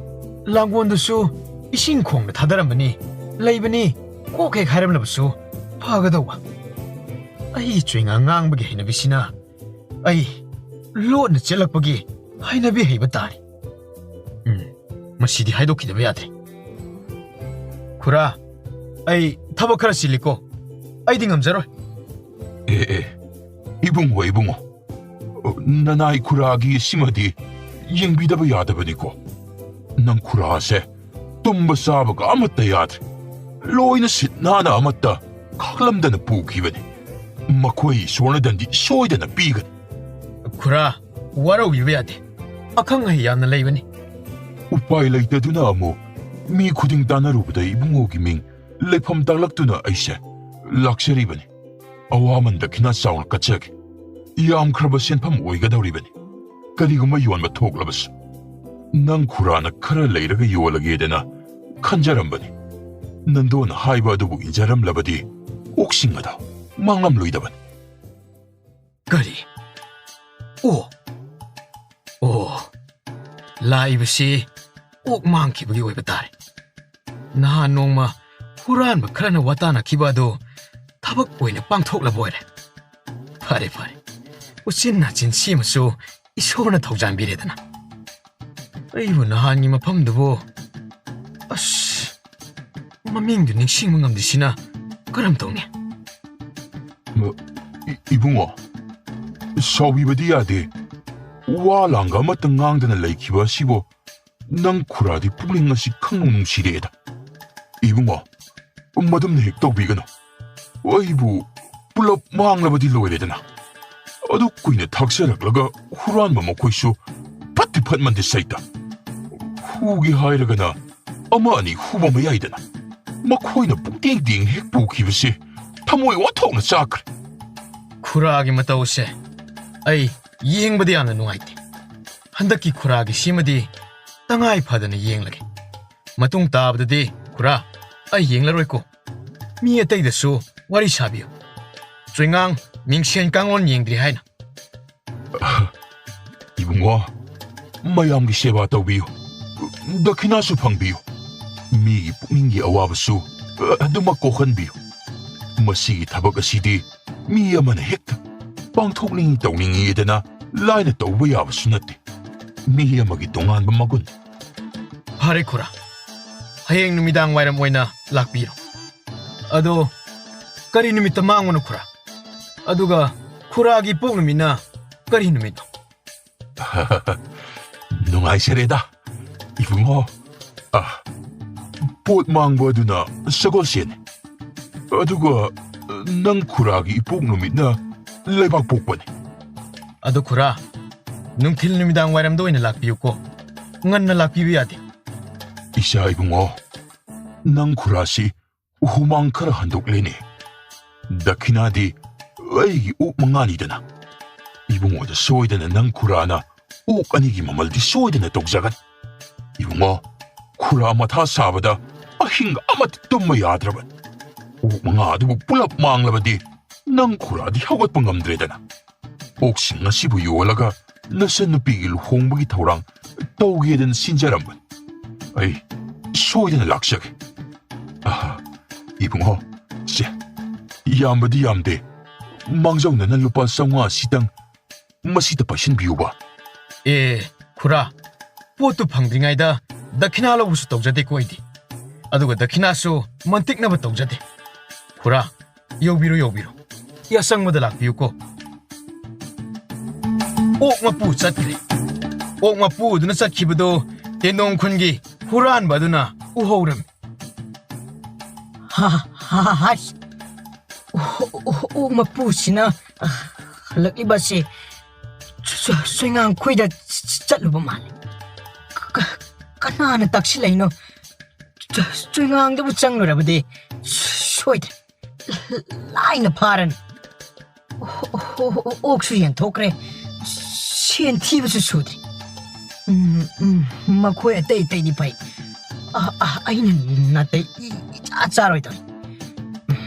ꯂꯥꯡꯒꯣꯜꯗꯨꯁꯨ ꯏꯁꯤꯡ ꯈꯣꯡꯗ ꯊꯥꯗꯔꯝꯕꯅꯤ, ꯂꯩꯕꯅꯤ, ꯀꯣꯛ ꯍꯦꯛ ꯍꯥꯏꯔꯝꯂꯕꯁꯨ ꯐꯒꯗꯧꯕ꯫ ꯑꯩ ꯆꯣꯏꯉꯥ ꯉꯥꯡꯕꯒꯤ ꯍꯩꯅꯕꯤꯁꯤꯅ ꯑꯩ ꯂꯣꯠꯅ ꯆꯦꯜꯂꯛꯄꯒꯤ ꯍꯩꯅꯕꯤ ꯍꯩꯕ ꯇꯥꯔꯦ꯫ ꯎꯝ, ꯃꯁꯤꯗꯤ ꯍꯥꯏꯗꯣꯛꯈꯤꯗꯕ ꯌꯥꯗ꯭ꯔꯦ꯫ ꯈꯨꯔꯥ, ꯑꯩ ꯊꯕꯛ ꯈꯔ ꯆꯤꯜꯂꯤꯀꯣ, ꯑꯩꯗꯤ ꯉꯝꯖꯔꯣꯏ꯫ ꯑꯦ, ꯑꯦ, ꯏꯕꯨꯡꯉꯣ, ꯏꯕꯨꯡꯉꯣ, ꯅꯅꯥꯏ ꯈꯨꯔꯥꯒꯤ ꯁꯤꯃꯗꯤ ꯌꯦꯡꯕꯤꯗꯕ ꯌꯥꯗꯕꯅꯤꯀꯣ꯫ ꯅꯪ ꯈꯨꯔꯥꯁꯦ ꯇꯨꯝꯕ ꯆꯥꯕꯒ ꯑꯃꯠꯇ ꯌꯥꯗ꯭ꯔꯦ꯫ ꯂꯣꯏꯅ ꯁꯤꯠ ꯅꯥꯟꯅ ꯑꯃꯠꯇ ꯈꯥꯛꯂꯝꯗꯅ ꯄꯨꯈꯤꯕꯅꯤ꯫ ꯃꯈꯣꯏ ꯏꯁꯣꯔꯅꯗꯤ ꯁꯣꯏꯗꯅ ꯄꯤꯒꯅꯤ꯫ ꯈꯨꯔꯥ, ꯋꯥꯔꯧꯕꯤꯕ ꯌꯥꯗꯦ꯫ ꯑꯈꯪ ꯑꯍꯩ ꯌꯥꯝꯅ ꯂꯩꯕꯅꯤ꯫ ꯎꯄꯥꯏ ꯂꯩꯇꯗꯨꯅ ꯑꯃꯨꯛ ꯃꯤ ꯈꯨꯗꯤꯡ ꯇꯥꯟꯅꯔꯨꯕꯗ ꯏꯕꯨꯡꯉꯣꯒꯤ ꯃꯤꯡ ꯂꯩꯐꯝ ꯇꯥꯛꯂꯛꯇꯨꯅ ꯑꯩꯁꯦ ꯂꯥꯛꯆꯔꯤꯕꯅꯤ꯫ ꯑꯋꯥꯃꯟ ꯗꯈꯤꯅꯥ ꯆꯥꯎꯅ ꯀꯠꯆꯒꯦ꯫ ꯌꯥꯝꯈ꯭ꯔꯕ ꯁꯦꯟꯐꯝ ꯑꯣꯏꯒꯗꯧꯔꯤꯕꯅꯤ꯫ ꯀꯔꯤꯒꯨꯝꯕ ꯌꯣꯟꯕ ꯊꯣꯛꯂꯕꯁꯨ ꯅꯪ ꯈꯨꯔꯥꯅ ꯈꯔ ꯂꯩꯔꯒ ꯌꯣꯜꯂꯒꯦꯗꯅ ꯈꯟꯖꯔꯝꯕꯅꯤ꯫ ꯅꯟꯗꯣꯅ ꯍꯥꯏꯕ ꯑꯗꯨꯕꯨ ꯏꯟꯖꯔꯝꯂꯕꯗꯤ ꯑꯣꯛꯁꯤꯡ ꯑꯗꯣ ꯃꯥꯡꯂꯝꯂꯣꯏꯗꯕꯅꯤ꯫ ꯀꯔꯤ? ꯑꯣ, ꯑꯣ, ꯂꯥꯛꯏꯕꯁꯤ ꯑꯣꯛ ꯃꯥꯡꯈꯤꯕꯒꯤ ꯑꯣꯏꯕ ꯇꯥꯔꯦ꯫ ꯅꯍꯥꯟ ꯅꯣꯡꯃ ꯍꯨꯔꯥꯟꯕ ꯈꯔꯅ ꯋꯥꯇꯥꯅꯈꯤꯕ ꯑꯗꯨ ꯊꯕꯛ ꯑꯣꯏꯅ ꯄꯥꯡꯊꯣꯛꯂꯕ ꯑꯣꯏꯔꯦ꯫ ꯐꯔꯦ, ꯐꯔꯦ, ꯎꯆꯤꯟ ꯅꯥꯆꯤꯟ ꯁꯦꯝꯃꯁꯨ ꯏꯁꯣꯔꯅ ꯊꯧꯖꯥꯟꯕꯤꯔꯦꯗꯅ꯫ ꯑꯩꯕꯨ ꯅꯍꯥꯟꯒꯤ ꯃꯐꯝꯗꯨꯕꯨ, ꯑꯁ, ꯃꯃꯤꯡꯗꯨ ꯅꯤꯡꯁꯤꯡꯕ ꯉꯝꯗ꯭ꯔꯤꯁꯤꯅ ꯀꯔꯝ ꯇꯧꯅꯤ? ꯏ-, ꯏꯕꯨꯡꯉꯣ, ꯁꯥꯎꯕꯤꯕꯗꯤ ꯌꯥꯗꯦ꯫ ꯋꯥ ꯂꯥꯡꯒ ꯑꯃꯠꯇ ꯉꯥꯡꯗꯅ ꯂꯩꯈꯤꯕ ꯑꯁꯤꯕꯨ ꯅꯪ ꯈꯨꯔꯥꯗꯤ ꯄꯨꯛꯅꯤꯡ ꯑꯁꯤ ꯈꯪꯅꯨꯡ ꯅꯨꯡꯁꯤꯔꯛꯑꯦꯗ꯫ ꯏꯕꯨꯡꯉꯣ, ꯃꯗꯨꯝꯅ ꯍꯦꯛ ꯇꯧꯕꯤꯒꯅꯨ꯫ ꯑꯩꯕꯨ ꯄꯨꯂꯞ ꯃꯥꯡꯂꯕꯗꯤ ꯂꯣꯏꯔꯦꯗꯅ꯫ ꯑꯗꯨ ꯀꯨꯏꯅ ꯊꯥꯛꯆꯔꯛꯂꯒ ꯍꯨꯔꯥꯟꯕ ꯃꯈꯣꯏꯁꯨ ꯐꯠꯇꯤ ꯐꯠꯃꯟꯗꯦ ꯁꯩꯇ꯫ ꯍꯨꯒꯦ ꯍꯥꯏꯔꯒꯅ ꯑꯃ ꯑꯅꯤ ꯍꯨꯕ ꯃꯌꯥꯏꯗꯅ꯫ ꯃꯈꯣꯏꯅ ꯄꯨꯛꯇꯦꯡ ꯇꯦꯡ ꯍꯦꯛ ꯄꯨꯈꯤꯕꯁꯦ ꯊꯃꯣꯏ ꯋꯥꯊꯣꯛꯅ ꯆꯥꯛꯈ꯭ꯔꯦ꯫ ꯈꯨꯔꯥꯒꯤ ꯃꯇꯧꯁꯦ ꯑꯩ ꯌꯦꯡꯕꯗ ꯌꯥꯝꯅ ꯅꯨꯡꯉꯥꯏꯇꯦ꯫ ꯍꯟꯗꯛꯀꯤ ꯈꯨꯔꯥꯒꯤ ꯁꯤꯃꯗꯤ ꯇꯉꯥꯏ ꯐꯗꯅ ꯌꯦꯡꯂꯒꯦ꯫ ꯃꯇꯨꯡ ꯇꯥꯕꯗꯗꯤ ꯈꯨꯔꯥ, ꯑꯩ ꯌꯦꯡꯂꯔꯣꯏꯀꯣ꯫ ꯃꯤ ꯑꯇꯩꯗꯁꯨ ꯋꯥꯔꯤ ꯁꯥꯕꯤꯌꯨ꯫ ꯆꯨꯏꯉꯥꯡ ꯃꯤꯡꯁꯦꯟ ꯀꯥꯡꯂꯣꯟ ꯌꯦꯡꯗ꯭ꯔꯤ ꯍꯥꯏꯅ꯫ ꯏꯕꯨꯡꯉꯣ, ꯃꯌꯥꯝꯒꯤ ꯁꯦꯕꯥ ꯇꯧꯕꯤꯌꯨ, ꯗꯈꯤꯅꯥꯁꯨ ꯐꯪꯕꯤꯌꯨ꯫ ꯃꯤꯒꯤ ꯄꯨꯛꯅꯤꯡꯒꯤ ꯑꯋꯥꯕꯁꯨ ꯑꯗꯨꯃꯛ ꯀꯣꯛꯍꯟꯕꯤꯌꯨ꯫ ꯃꯁꯤꯒꯤ ꯊꯕꯛ ꯑꯁꯤꯗꯤ ꯃꯤ ꯑꯃꯅ ꯍꯦꯛꯇ ꯄꯥꯡꯊꯣꯛꯅꯤꯡ ꯇꯧꯅꯤꯡꯉꯤꯗꯅ ꯂꯥꯏꯅ ꯇꯧꯕ ꯌꯥꯕꯁꯨ ꯅꯠꯇꯦ꯫ ꯃꯤ ꯑꯃꯒꯤ ꯇꯣꯉꯥꯟꯕ ꯃꯒꯨꯟ꯫ ꯐꯔꯦ ꯈꯨꯔꯥ, ꯍꯌꯦꯡ ꯅꯨꯃꯤꯗꯥꯡ ꯋꯥꯏꯔꯝ ꯑꯣꯏꯅ ꯂꯥꯛꯄꯤꯔꯣ꯫ ꯑꯗꯣ ꯀꯔꯤ ꯅꯨꯃꯤꯠꯇ ꯃꯥꯡꯕꯅꯣ ꯈꯨꯔꯥ? ꯑꯗꯨꯒ ꯈꯨꯔꯥꯒꯤ ꯏꯄꯣꯛ ꯅꯨꯃꯤꯠꯅ ꯀꯔꯤ ꯅꯨꯃꯤꯠꯅꯣ? ꯅꯨꯡꯉꯥꯏꯖꯔꯦꯗ, ꯏꯕꯨꯡꯉꯣ꯫ ꯑ, ꯄꯣꯠ ꯃꯥꯡꯕ ꯑꯗꯨꯅ ꯁꯒꯣꯜꯁꯦꯟꯅꯤ꯫ ꯑꯗꯨꯒ ꯅꯪ ꯈꯨꯔꯥꯒꯤ ꯏꯄꯣꯛ ꯅꯨꯃꯤꯠꯅ ꯂꯩꯕꯥꯛ ꯄꯣꯛꯄꯅꯤ꯫ ꯑꯗꯨ ꯈꯨꯔꯥ, ꯅꯨꯡꯊꯤꯜ ꯅꯨꯃꯤꯗꯥꯡ ꯋꯥꯏꯔꯝꯗ ꯑꯣꯏꯅ ꯂꯥꯛꯄꯤꯌꯨꯀꯣ꯫ ꯉꯟꯅ ꯂꯥꯛꯄꯤꯕ ꯌꯥꯗꯦ꯫ ꯏꯆꯥ ꯏꯕꯨꯡꯉꯣ, ꯅꯪ ꯈꯨꯔꯥꯁꯤ ꯍꯨꯃꯥꯡ ꯈꯔ ꯍꯟꯗꯣꯛꯂꯦꯅꯦ꯫ ꯗꯈꯤꯅꯥꯗꯤ ꯑꯩꯒꯤ ꯑꯣꯛ ꯃꯉꯥꯅꯤꯗꯅ꯫ ꯏꯕꯨꯡꯉꯣꯗ ꯁꯣꯏꯗꯅ ꯅꯪ ꯈꯨꯔꯥꯅ ꯑꯣꯛ ꯑꯅꯤꯒꯤ ꯃꯃꯜꯗꯤ ꯁꯣꯏꯗꯅ ꯇꯧꯖꯒꯅꯤ꯫ ꯏꯕꯨꯡꯉꯣ, ꯈꯨꯔꯥ ꯃꯊꯥ ꯁꯥꯕꯗ ꯑꯍꯤꯡ ꯑꯃꯠꯇ ꯇꯨꯝꯕ ꯌꯥꯗ꯭ꯔꯕꯅꯤ꯫ ꯑꯣꯛ ꯃꯉꯥ ꯑꯗꯨꯕꯨ ꯄꯨꯂꯞ ꯃꯥꯡꯂꯕꯗꯤ ꯅꯪ ꯈꯨꯔꯥꯗꯤ ꯍꯧꯒꯠꯄ ꯉꯝꯗ꯭ꯔꯦꯗꯅ꯫ ꯑꯣꯛꯁꯤꯡ ꯑꯁꯤꯕꯨ ꯌꯣꯜꯂꯒ ꯅꯆꯟꯅꯨꯄꯤꯒꯤ ꯂꯨꯍꯣꯡꯕꯒꯤ ꯊꯧꯔꯥꯡ ꯇꯧꯒꯦꯗꯅ ꯁꯤꯟꯖꯔꯝꯕꯅꯤ꯫ ꯑꯩ ꯁꯣꯏꯗꯅ ꯂꯥꯛꯆꯒꯦ꯫ ꯑꯍꯥ, ꯏꯕꯨꯡꯉꯣ, ꯁꯦ, ꯌꯥꯝꯕꯗꯤ ꯌꯥꯝꯗꯦ꯫ ꯃꯥꯡꯖꯧꯅꯅ ꯂꯨꯄꯥ ꯆꯥꯝꯃꯉꯥ ꯁꯤꯇꯪ ꯃꯁꯤꯗ ꯄꯥꯏꯁꯤꯟꯕꯤꯌꯨꯕ꯫ ꯑꯦ, ꯈꯨꯔꯥ, ꯄꯣꯠꯇꯨ ꯐꯪꯗ꯭ꯔꯤꯉꯩꯗ ꯗꯈꯤꯅꯥ ꯂꯧꯕꯁꯨ ꯇꯧꯖꯗꯦꯀꯣ ꯑꯩꯗꯤ꯫ ꯑꯗꯨꯒ ꯗꯈꯤꯅꯥꯁꯨ ꯃꯟꯇꯤꯛꯅꯕ ꯇꯧꯖꯗꯦ꯫ ꯈꯨꯔꯥ, ꯌꯧꯕꯤꯔꯣ, ꯌꯧꯕꯤꯔꯣ꯫ ꯌꯥꯆꯪꯕꯗ ꯂꯥꯛꯄꯤꯌꯨꯀꯣ꯫ ꯑꯣꯛ ꯃꯄꯨ ꯆꯠꯈ꯭ꯔꯦ꯫ ꯑꯣꯛ ꯃꯄꯨꯗꯨꯅ ꯆꯠꯈꯤꯕꯗꯨ ꯇꯦꯟꯗꯣꯡ ꯈꯨꯟꯒꯤ ꯍꯨꯔꯥꯟꯕ ꯑꯗꯨꯅ ꯎꯍꯧꯔꯝꯃꯤ꯫ ꯍꯥ, ꯍꯥ, ꯍꯥꯏ꯫ ꯑꯣ-, ꯑꯣ-, ꯑꯣꯛ ꯃꯄꯨꯁꯤꯅ, ꯑ, ꯍꯜꯂꯛꯂꯤꯕ ꯑꯁꯤ ꯆ-, ꯆ-, ꯆꯣꯏꯉꯥꯡꯈꯣꯏꯗ ꯆ-, ꯆ-, ꯆꯠꯂꯨꯕ ꯃꯥꯜꯂꯤ꯫ ꯀ-, ꯀ-, ꯀꯅꯥꯅ ꯇꯥꯛꯁꯤꯜꯂꯛꯏꯅꯣ? ꯆ-, ꯆꯣꯏꯉꯥꯡꯗꯕꯨ ꯆꯪꯂꯨꯔꯕꯗꯤ ꯁꯣꯏꯗ꯭ꯔꯦ꯫ ꯂꯥꯏꯅ ꯐꯥꯔꯅꯤ꯫ ꯑꯣ-, ꯑꯣ-, ꯑꯣ-, ꯑꯣꯛꯁꯨ ꯌꯦꯟꯊꯣꯛꯈ꯭ꯔꯦ꯫ ꯁꯦꯟ ꯊꯤꯕꯁꯨ ꯁꯨꯗ꯭ꯔꯤ꯫ ꯎꯝ, ꯎꯝ, ꯃꯈꯣꯏ ꯑꯇꯩ ꯑꯇꯩꯗꯤ ꯐꯩ꯫ ꯑ-, ꯑ-, ꯑꯩꯅ ꯅꯥꯇꯩ ꯏ-, ꯏꯆꯥ ꯆꯥꯔꯣꯏꯗꯧꯔꯤ꯫ ꯎꯝ,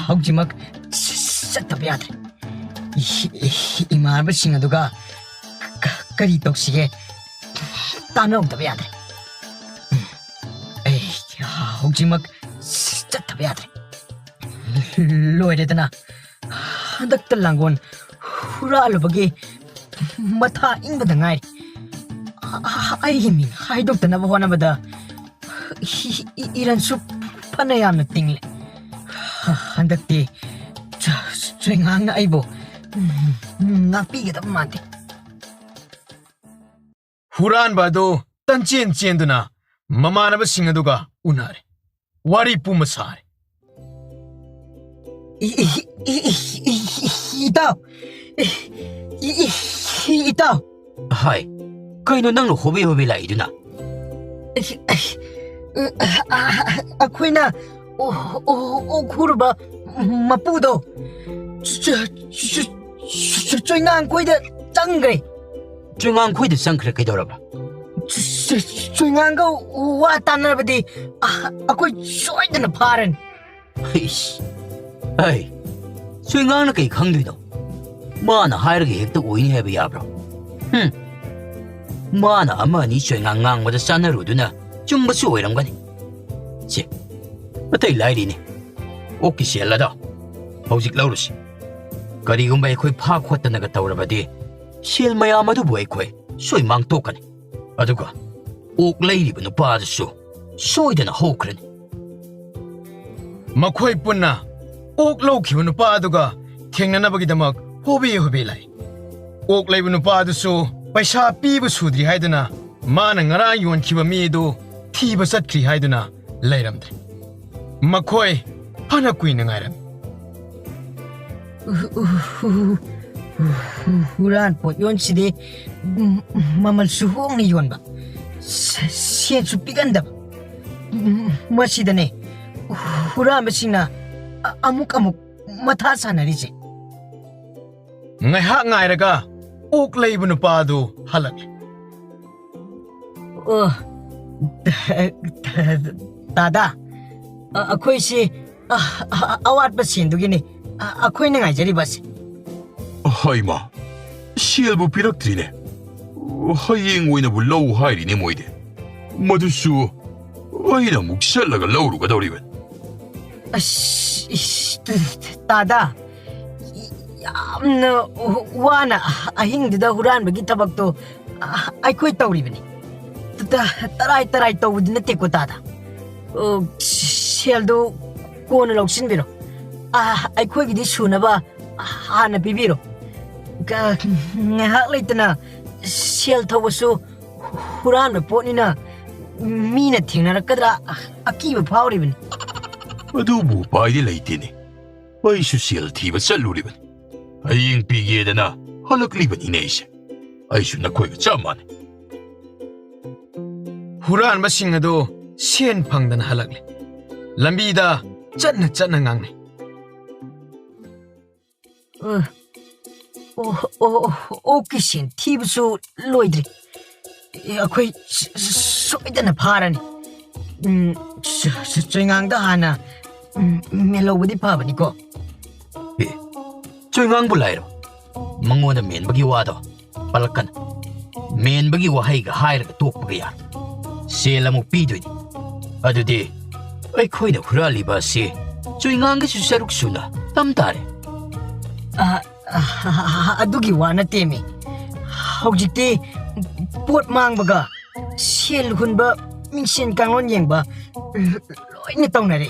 ꯍꯧꯖꯤꯛꯃꯛ ꯆ-, ꯆꯠꯇꯕ ꯌꯥꯗ꯭ꯔꯦ꯫ ꯏ-, ꯏ-, ꯏꯃꯥꯟꯅꯕꯁꯤꯡ ꯑꯗꯨꯒ ꯀ-, ꯀꯔꯤ ꯇꯧꯁꯤꯒꯦ? ꯇꯥꯟꯅꯍꯧꯗꯕ ꯌꯥꯗ꯭ꯔꯦ꯫ ꯎꯝ, ꯑꯩ ꯍꯧꯖꯤꯛꯃꯛ ꯆꯠꯇꯕ ꯌꯥꯗ꯭ꯔꯦ꯫ ꯂꯣꯏꯔꯦꯗꯅ, ꯍꯟꯗꯛꯇ ꯂꯥꯡꯒꯣꯜ ꯍꯨꯔꯥꯜꯂꯨꯕꯒꯤ ꯃꯊꯥ ꯏꯪꯕꯗ ꯉꯥꯏꯔꯤ꯫ ꯑ-, ꯑ-, ꯑꯩꯒꯤ ꯃꯤꯡ ꯍꯥꯏꯗꯣꯛꯇꯅꯕ ꯍꯣꯠꯅꯕꯗ ꯏ-, ꯏ-, ꯏꯔꯟꯁꯨ ꯐꯅ ꯌꯥꯝꯅ ꯇꯤꯡꯂꯦ꯫ ꯍꯟꯗꯛꯇꯤ ꯆ-, ꯆꯣꯏꯉꯥꯡꯅ ꯑꯩꯕꯨ ꯉꯥꯛꯄꯤꯒꯗꯕ ꯃꯥꯟꯗꯦ꯫ ꯍꯨꯔꯥꯟꯕ ꯑꯗꯨ ꯇꯟꯆꯦꯟ ꯆꯦꯟꯗꯨꯅ ꯃꯃꯥꯟꯅꯕꯁꯤꯡ ꯑꯗꯨꯒ ꯎꯅꯔꯦ꯫ ꯋꯥꯔꯤ ꯄꯨꯝꯕ ꯁꯥꯔꯦ꯫ E-, E-, E-, E-, E-, E-, ꯏꯇꯥꯎ! ꯏ-, ꯏ-, ꯏ-, ꯏ-, ꯏꯇꯥꯎ! ꯍꯥꯏ, ꯀꯩꯅꯣ ꯅꯪꯅ ꯍꯣꯕꯦ ꯍꯣꯕꯦ ꯂꯥꯛꯏꯗꯨꯅ? ꯑꯩ-, ꯑꯩ-, ꯑ-, ꯑ-, ꯑ-, ꯑꯩꯈꯣꯏꯅ ꯑꯣ-, ꯑꯣ-, ꯑꯣꯛ ꯍꯨꯔꯨꯕ ꯃꯄꯨꯗꯣ ꯆ-, ꯆ-, ꯆ-, ꯆ-, ꯆꯣꯏꯉꯥꯡꯈꯣꯏꯗ ꯆꯪꯈ꯭ꯔꯦ꯫ ꯆꯣꯏꯉꯥꯡꯈꯣꯏꯗ ꯆꯪꯈ꯭ꯔꯦ ꯀꯩꯗꯧꯔꯕ? ꯆ-, ꯆ-, ꯆꯣꯏꯉꯥꯡꯒ ꯋꯥ ꯇꯥꯅꯔꯕꯗꯤ ꯑ-, ꯑꯩꯈꯣꯏ ꯁꯣꯏꯗꯅ ꯐꯥꯔꯅꯤ꯫ ꯏꯁ! ꯑꯩ, ꯆꯣꯏꯉꯥꯡꯅ ꯀꯩ ꯈꯪꯗꯣꯏꯅꯣ? ꯃꯥꯅ ꯍꯥꯏꯔꯒ ꯍꯦꯛꯇ ꯑꯣꯏꯅꯤ ꯍꯥꯏꯕ ꯌꯥꯕ꯭ꯔꯣ? ꯍꯨꯝ! ꯃꯥꯅ ꯑꯃ ꯑꯅꯤ ꯆꯣꯏꯉꯥꯡ ꯉꯥꯡꯕꯗ ꯆꯥꯟꯅꯔꯨꯗꯨꯅ ꯆꯨꯝꯕꯁꯨ ꯑꯣꯏꯔꯝꯒꯅꯤ꯫ ꯁꯦ, ꯑꯇꯩ ꯂꯥꯏꯔꯤꯅꯦ꯫ ꯑꯣꯛꯀꯤ ꯁꯦꯜ ꯑꯗꯣ ꯍꯧꯖꯤꯛ ꯂꯧꯔꯨꯁꯤ꯫ ꯀꯔꯤꯒꯨꯝꯕ ꯑꯩꯈꯣꯏ ꯐꯥ ꯈꯣꯠꯇꯅꯒ ꯇꯧꯔꯕꯗꯤ ꯁꯦꯜ ꯃꯌꯥꯝ ꯑꯗꯨꯕꯨ ꯑꯩꯈꯣꯏ ꯁꯣꯏ ꯃꯥꯡꯊꯣꯛꯀꯅꯤ꯫ ꯑꯗꯨꯒ ꯑꯣꯛ ꯂꯩꯔꯤꯕ ꯅꯨꯄꯥ ꯑꯗꯨꯁꯨ ꯁꯣꯏꯗꯅ ꯍꯧꯈ꯭ꯔꯅꯤ꯫ ꯃꯈꯣꯏ ꯄꯨꯟꯅ ꯑꯣꯛ ꯂꯧꯈꯤꯕ ꯅꯨꯄꯥ ꯑꯗꯨꯒ ꯊꯦꯡꯅꯅꯕꯒꯤꯗꯃꯛ ꯍꯣꯕꯦ ꯍꯣꯕꯦ ꯂꯥꯛꯏ꯫ ꯑꯣꯛ ꯂꯩꯕ ꯅꯨꯄꯥ ꯑꯗꯨꯁꯨ ꯄꯩꯁꯥ ꯄꯤꯕ ꯁꯨꯗ꯭ꯔꯤ ꯍꯥꯏꯗꯨꯅ ꯃꯥꯅ ꯉꯔꯥꯡ ꯌꯣꯟꯈꯤꯕ ꯃꯤ ꯑꯗꯨ ꯊꯤꯕ ꯆꯠꯈ꯭ꯔꯤ ꯍꯥꯏꯗꯨꯅ ꯂꯩꯔꯝꯗ꯭ꯔꯦ꯫ ꯃꯈꯣꯏ ꯐꯅ ꯀꯨꯏꯅ ꯉꯥꯏꯔꯝꯃꯤ꯫ ꯍꯨꯔꯥꯟ ꯄꯣꯠ ꯌꯣꯟꯁꯤꯗꯤ, ꯎꯝ, ꯃꯃꯜꯁꯨ ꯍꯣꯡꯅ ꯌꯣꯟꯕ, ꯁ-, ꯁꯦꯟꯁꯨ ꯄꯤꯛꯍꯟꯗꯕ꯫ ꯎꯝ, ꯃꯁꯤꯗꯅꯦ ꯍꯨꯔꯥꯟꯕꯁꯤꯡꯅ ꯑ-, ꯑꯃꯨꯛ ꯑꯃꯨꯛ ꯃꯊꯥ ꯁꯥꯟꯅꯔꯤꯁꯦ꯫ ꯉꯥꯏꯍꯥꯛ ꯉꯥꯏꯔꯒ ꯑꯣꯛ ꯂꯩꯕ ꯅꯨꯄꯥꯗꯨ ꯍꯜꯂꯛꯂꯦ꯫ ꯑꯣ, ꯇꯥꯗꯥ, ꯑ-, ꯑꯩꯈꯣꯏꯁꯤ, ꯑ, ꯑ-, ꯑꯋꯥꯠꯄ ꯁꯦꯟꯗꯨꯒꯤꯅꯤ, ꯑ-, ꯑꯩꯈꯣꯏꯅ ꯉꯥꯏꯖꯔꯤꯕꯁꯦ꯫ ꯍꯩꯃꯥ, ꯁꯦꯜꯕꯨ ꯄꯤꯔꯛꯇ꯭ꯔꯤꯅꯦ꯫ ꯍꯌꯦꯡ ꯑꯣꯏꯅꯕꯨ ꯂꯧ ꯍꯥꯏꯔꯤꯅꯦ ꯃꯣꯏꯗꯤ꯫ ꯃꯗꯨꯁꯨ ꯑꯩꯅ ꯑꯃꯨꯛ ꯆꯠꯂꯒ ꯂꯧꯔꯨꯒꯗꯧꯔꯤꯕꯅꯤ꯫ ꯑꯁ, ꯏꯁ, ꯇꯥꯗꯥ, ꯌꯥꯝꯅ ꯋꯥꯅ ꯑꯍꯤꯡꯗꯨꯗ ꯍꯨꯔꯥꯟꯕꯒꯤ ꯊꯕꯛꯇꯣ ꯑꯩꯈꯣꯏ ꯇꯧꯔꯤꯕꯅꯤ꯫ ꯇ-, ꯇꯔꯥꯏ ꯇꯔꯥꯏ ꯇꯧꯕꯗꯤ ꯅꯠꯇꯦꯀꯣ, ꯇꯥꯗꯥ꯫ ꯑꯣ, ꯁꯦꯜꯗꯨ ꯀꯣꯟꯅ ꯂꯧꯁꯤꯟꯕꯤꯔꯣ꯫ ꯑ, ꯑꯩꯈꯣꯏꯒꯤꯗꯤ ꯁꯨꯅꯕ ꯍꯥꯟꯅ ꯄꯤꯕꯤꯔꯣ꯫ ꯀ-, ꯉꯥꯏꯍꯥꯛ ꯂꯩꯇꯅ ꯁꯦꯜ ꯊꯧꯕꯁꯨ ꯍꯨꯔꯥꯟꯕ ꯄꯣꯠꯅꯤꯅ ꯃꯤꯅ ꯊꯦꯡꯅꯔꯛꯀꯗ꯭ꯔꯥ ꯑꯀꯤꯕ ꯐꯥꯎꯔꯤꯕꯅꯤ꯫ ꯑꯗꯨꯕꯨ ꯎꯄꯥꯏꯗꯤ ꯂꯩꯇꯦꯅꯦ꯫ ꯑꯩꯁꯨ ꯁꯦꯜ ꯊꯤꯕ ꯆꯠꯂꯨꯔꯤꯕꯅꯤ꯫ ꯍꯌꯦꯡ ꯄꯤꯒꯦꯗꯅ ꯍꯜꯂꯛꯂꯤꯕꯅꯤꯅꯦ ꯑꯩꯁꯦ꯫ ꯑꯩꯁꯨ ꯅꯈꯣꯏꯒ ꯆꯞ ꯃꯥꯟꯅꯩ꯫ ꯍꯨꯔꯥꯟꯕꯁꯤꯡ ꯑꯗꯨ ꯁꯦꯟ ꯐꯪꯗꯅ ꯍꯜꯂꯛꯂꯦ꯫ ꯂꯝꯕꯤꯗ ꯆꯠꯅ ꯆꯠꯅ ꯉꯥꯡꯅꯩ꯫ ꯑ, ꯑꯣ, ꯑꯣ, ꯑꯣ, ꯑꯣꯛꯀꯤ ꯁꯦꯟ ꯊꯤꯕꯁꯨ ꯂꯣꯏꯗ꯭ꯔꯤ꯫ ꯑꯦ, ꯑꯩꯈꯣꯏ ꯁ-, ꯁ-, ꯁꯣꯏꯗꯅ ꯐꯥꯔꯅꯤ꯫ ꯎꯝ, ꯁ-, ꯁ-, ꯆꯣꯏꯉꯥꯡꯗ ꯍꯥꯟꯅ, ꯎꯝ, ꯃꯦꯜꯍꯧꯕꯗꯤ ꯐꯕꯅꯤꯀꯣ꯫ ꯑꯦ, ꯆꯣꯏꯉꯥꯡꯕꯨ ꯂꯥꯏꯔꯣ? ꯃꯉꯣꯟꯗ ꯃꯦꯟꯕꯒꯤ ꯋꯥꯗꯣ ꯄꯜꯂꯛꯀꯅꯨ꯫ ꯃꯦꯟꯕꯒꯤ ꯋꯥꯍꯩꯒ ꯍꯥꯏꯔꯒ ꯇꯣꯛꯄꯒ ꯌꯥꯔꯣꯏ꯫ ꯁꯦꯜ ꯑꯃꯨꯛ ꯄꯤꯗꯣꯏꯅꯤ꯫ ꯑꯗꯨꯗꯤ ꯑꯩꯈꯣꯏꯅ ꯍꯨꯔꯥꯜꯂꯤꯕ ꯑꯁꯤ ꯆꯣꯏꯉꯥꯡꯒꯤꯁꯨ ꯁꯔꯨꯛ ꯁꯨꯅ ꯇꯝ ꯇꯥꯔꯦ꯫ ꯑ, ꯑ, ꯑꯗꯨꯒꯤ ꯋꯥ ꯅꯠꯇꯦꯃꯤ꯫ ꯍꯧꯖꯤꯛꯇꯤ ꯄꯣꯠ ꯃꯥꯡꯕꯒ ꯁꯦꯜ ꯍꯨꯟꯕ, ꯃꯤꯡꯁꯦꯟ ꯀꯥꯡꯂꯣꯟ ꯌꯦꯡꯕ ꯂꯣꯏꯅ ꯇꯧꯅꯔꯦ꯫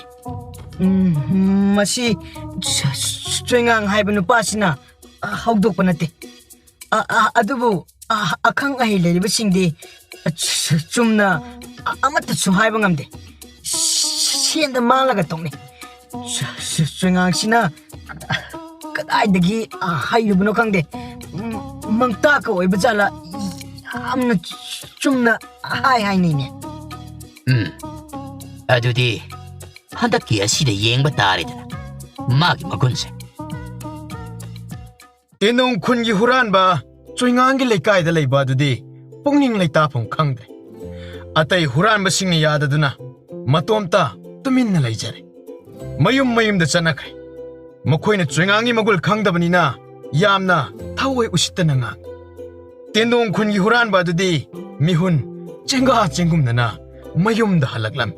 ꯎꯝ, ꯃꯁꯤ ꯆ-, ꯆ-, ꯆꯣꯏꯉꯥꯡ ꯍꯥꯏꯕ ꯅꯨꯄꯥꯁꯤꯅ ꯍꯧꯗꯣꯛꯄ ꯅꯠꯇꯦ꯫ ꯑ, ꯑ, ꯑꯗꯨꯕꯨ, ꯑ, ꯑꯈꯪ ꯑꯍꯩ ꯂꯩꯔꯤꯕꯁꯤꯡꯗꯤ, ꯑ, ꯆ-, ꯆ-, ꯆꯨꯝꯅ, ꯑ, ꯑꯃꯠꯇꯁꯨ ꯍꯥꯏꯕ ꯉꯝꯗꯦ꯫ ꯁ-, ꯁꯦꯟꯗ ꯃꯥꯡꯂꯒ ꯇꯣꯛꯅꯩ꯫ ꯆ-, ꯆ-, ꯆꯣꯏꯉꯥꯡꯁꯤꯅ, ꯑ, ꯀ-, ꯀꯥꯏꯗꯒꯤ ꯍꯩꯔꯨꯕꯅꯣ ꯈꯪꯗꯦ꯫ ꯎꯝ, ꯃꯪꯇꯥꯛꯀ ꯑꯣꯏꯕ ꯖꯥꯠꯂ? ꯌꯥꯝꯅ ꯆꯨꯝꯅ ꯍꯥꯏ ꯍꯥꯏꯅꯩꯅꯦ꯫ ꯎꯝ, ꯑꯗꯨꯗꯤ ꯍꯟꯗꯛꯀꯤ ꯑꯁꯤꯗ ꯌꯦꯡꯕ ꯇꯥꯔꯦꯗꯅ, ꯃꯥꯒꯤ ꯃꯒꯨꯟꯁꯦ꯫ ꯇꯦꯟꯗꯣꯡ ꯈꯨꯟꯒꯤ ꯍꯨꯔꯥꯟꯕ ꯆꯣꯏꯉꯥꯡꯒꯤ ꯂꯩꯀꯥꯏꯗ ꯂꯩꯕ ꯑꯗꯨꯗꯤ ꯄꯨꯛꯅꯤꯡ ꯂꯩꯇꯥꯐꯝ ꯈꯪꯗ꯭ꯔꯦ꯫ ꯑꯇꯩ ꯍꯨꯔꯥꯟꯕꯁꯤꯡꯅ ꯌꯥꯗꯗꯨꯅ ꯃꯇꯣꯝꯇ ꯇꯨꯃꯤꯟꯅ ꯂꯩꯖꯔꯦ꯫ ꯃꯌꯨꯝ ꯃꯌꯨꯝꯗ ꯆꯠꯅꯈ꯭ꯔꯦ꯫ ꯃꯈꯣꯏꯅ ꯆꯣꯏꯉꯥꯡꯒꯤ ꯃꯒꯨꯜ ꯈꯪꯗꯕꯅꯤꯅ ꯌꯥꯝꯅ ꯊꯋꯥꯏ ꯎꯁꯤꯠꯇꯅ ꯉꯥꯡꯉꯤ꯫ ꯇꯦꯟꯗꯣꯡ ꯈꯨꯟꯒꯤ ꯍꯨꯔꯥꯟꯕ ꯑꯗꯨꯗꯤ ꯃꯤꯍꯨꯟ ꯆꯦꯡꯒꯥ ꯆꯦꯡꯒꯨꯝꯅꯅ ꯃꯌꯨꯝꯗ ꯍꯜꯂꯛꯂꯝꯃꯤ꯫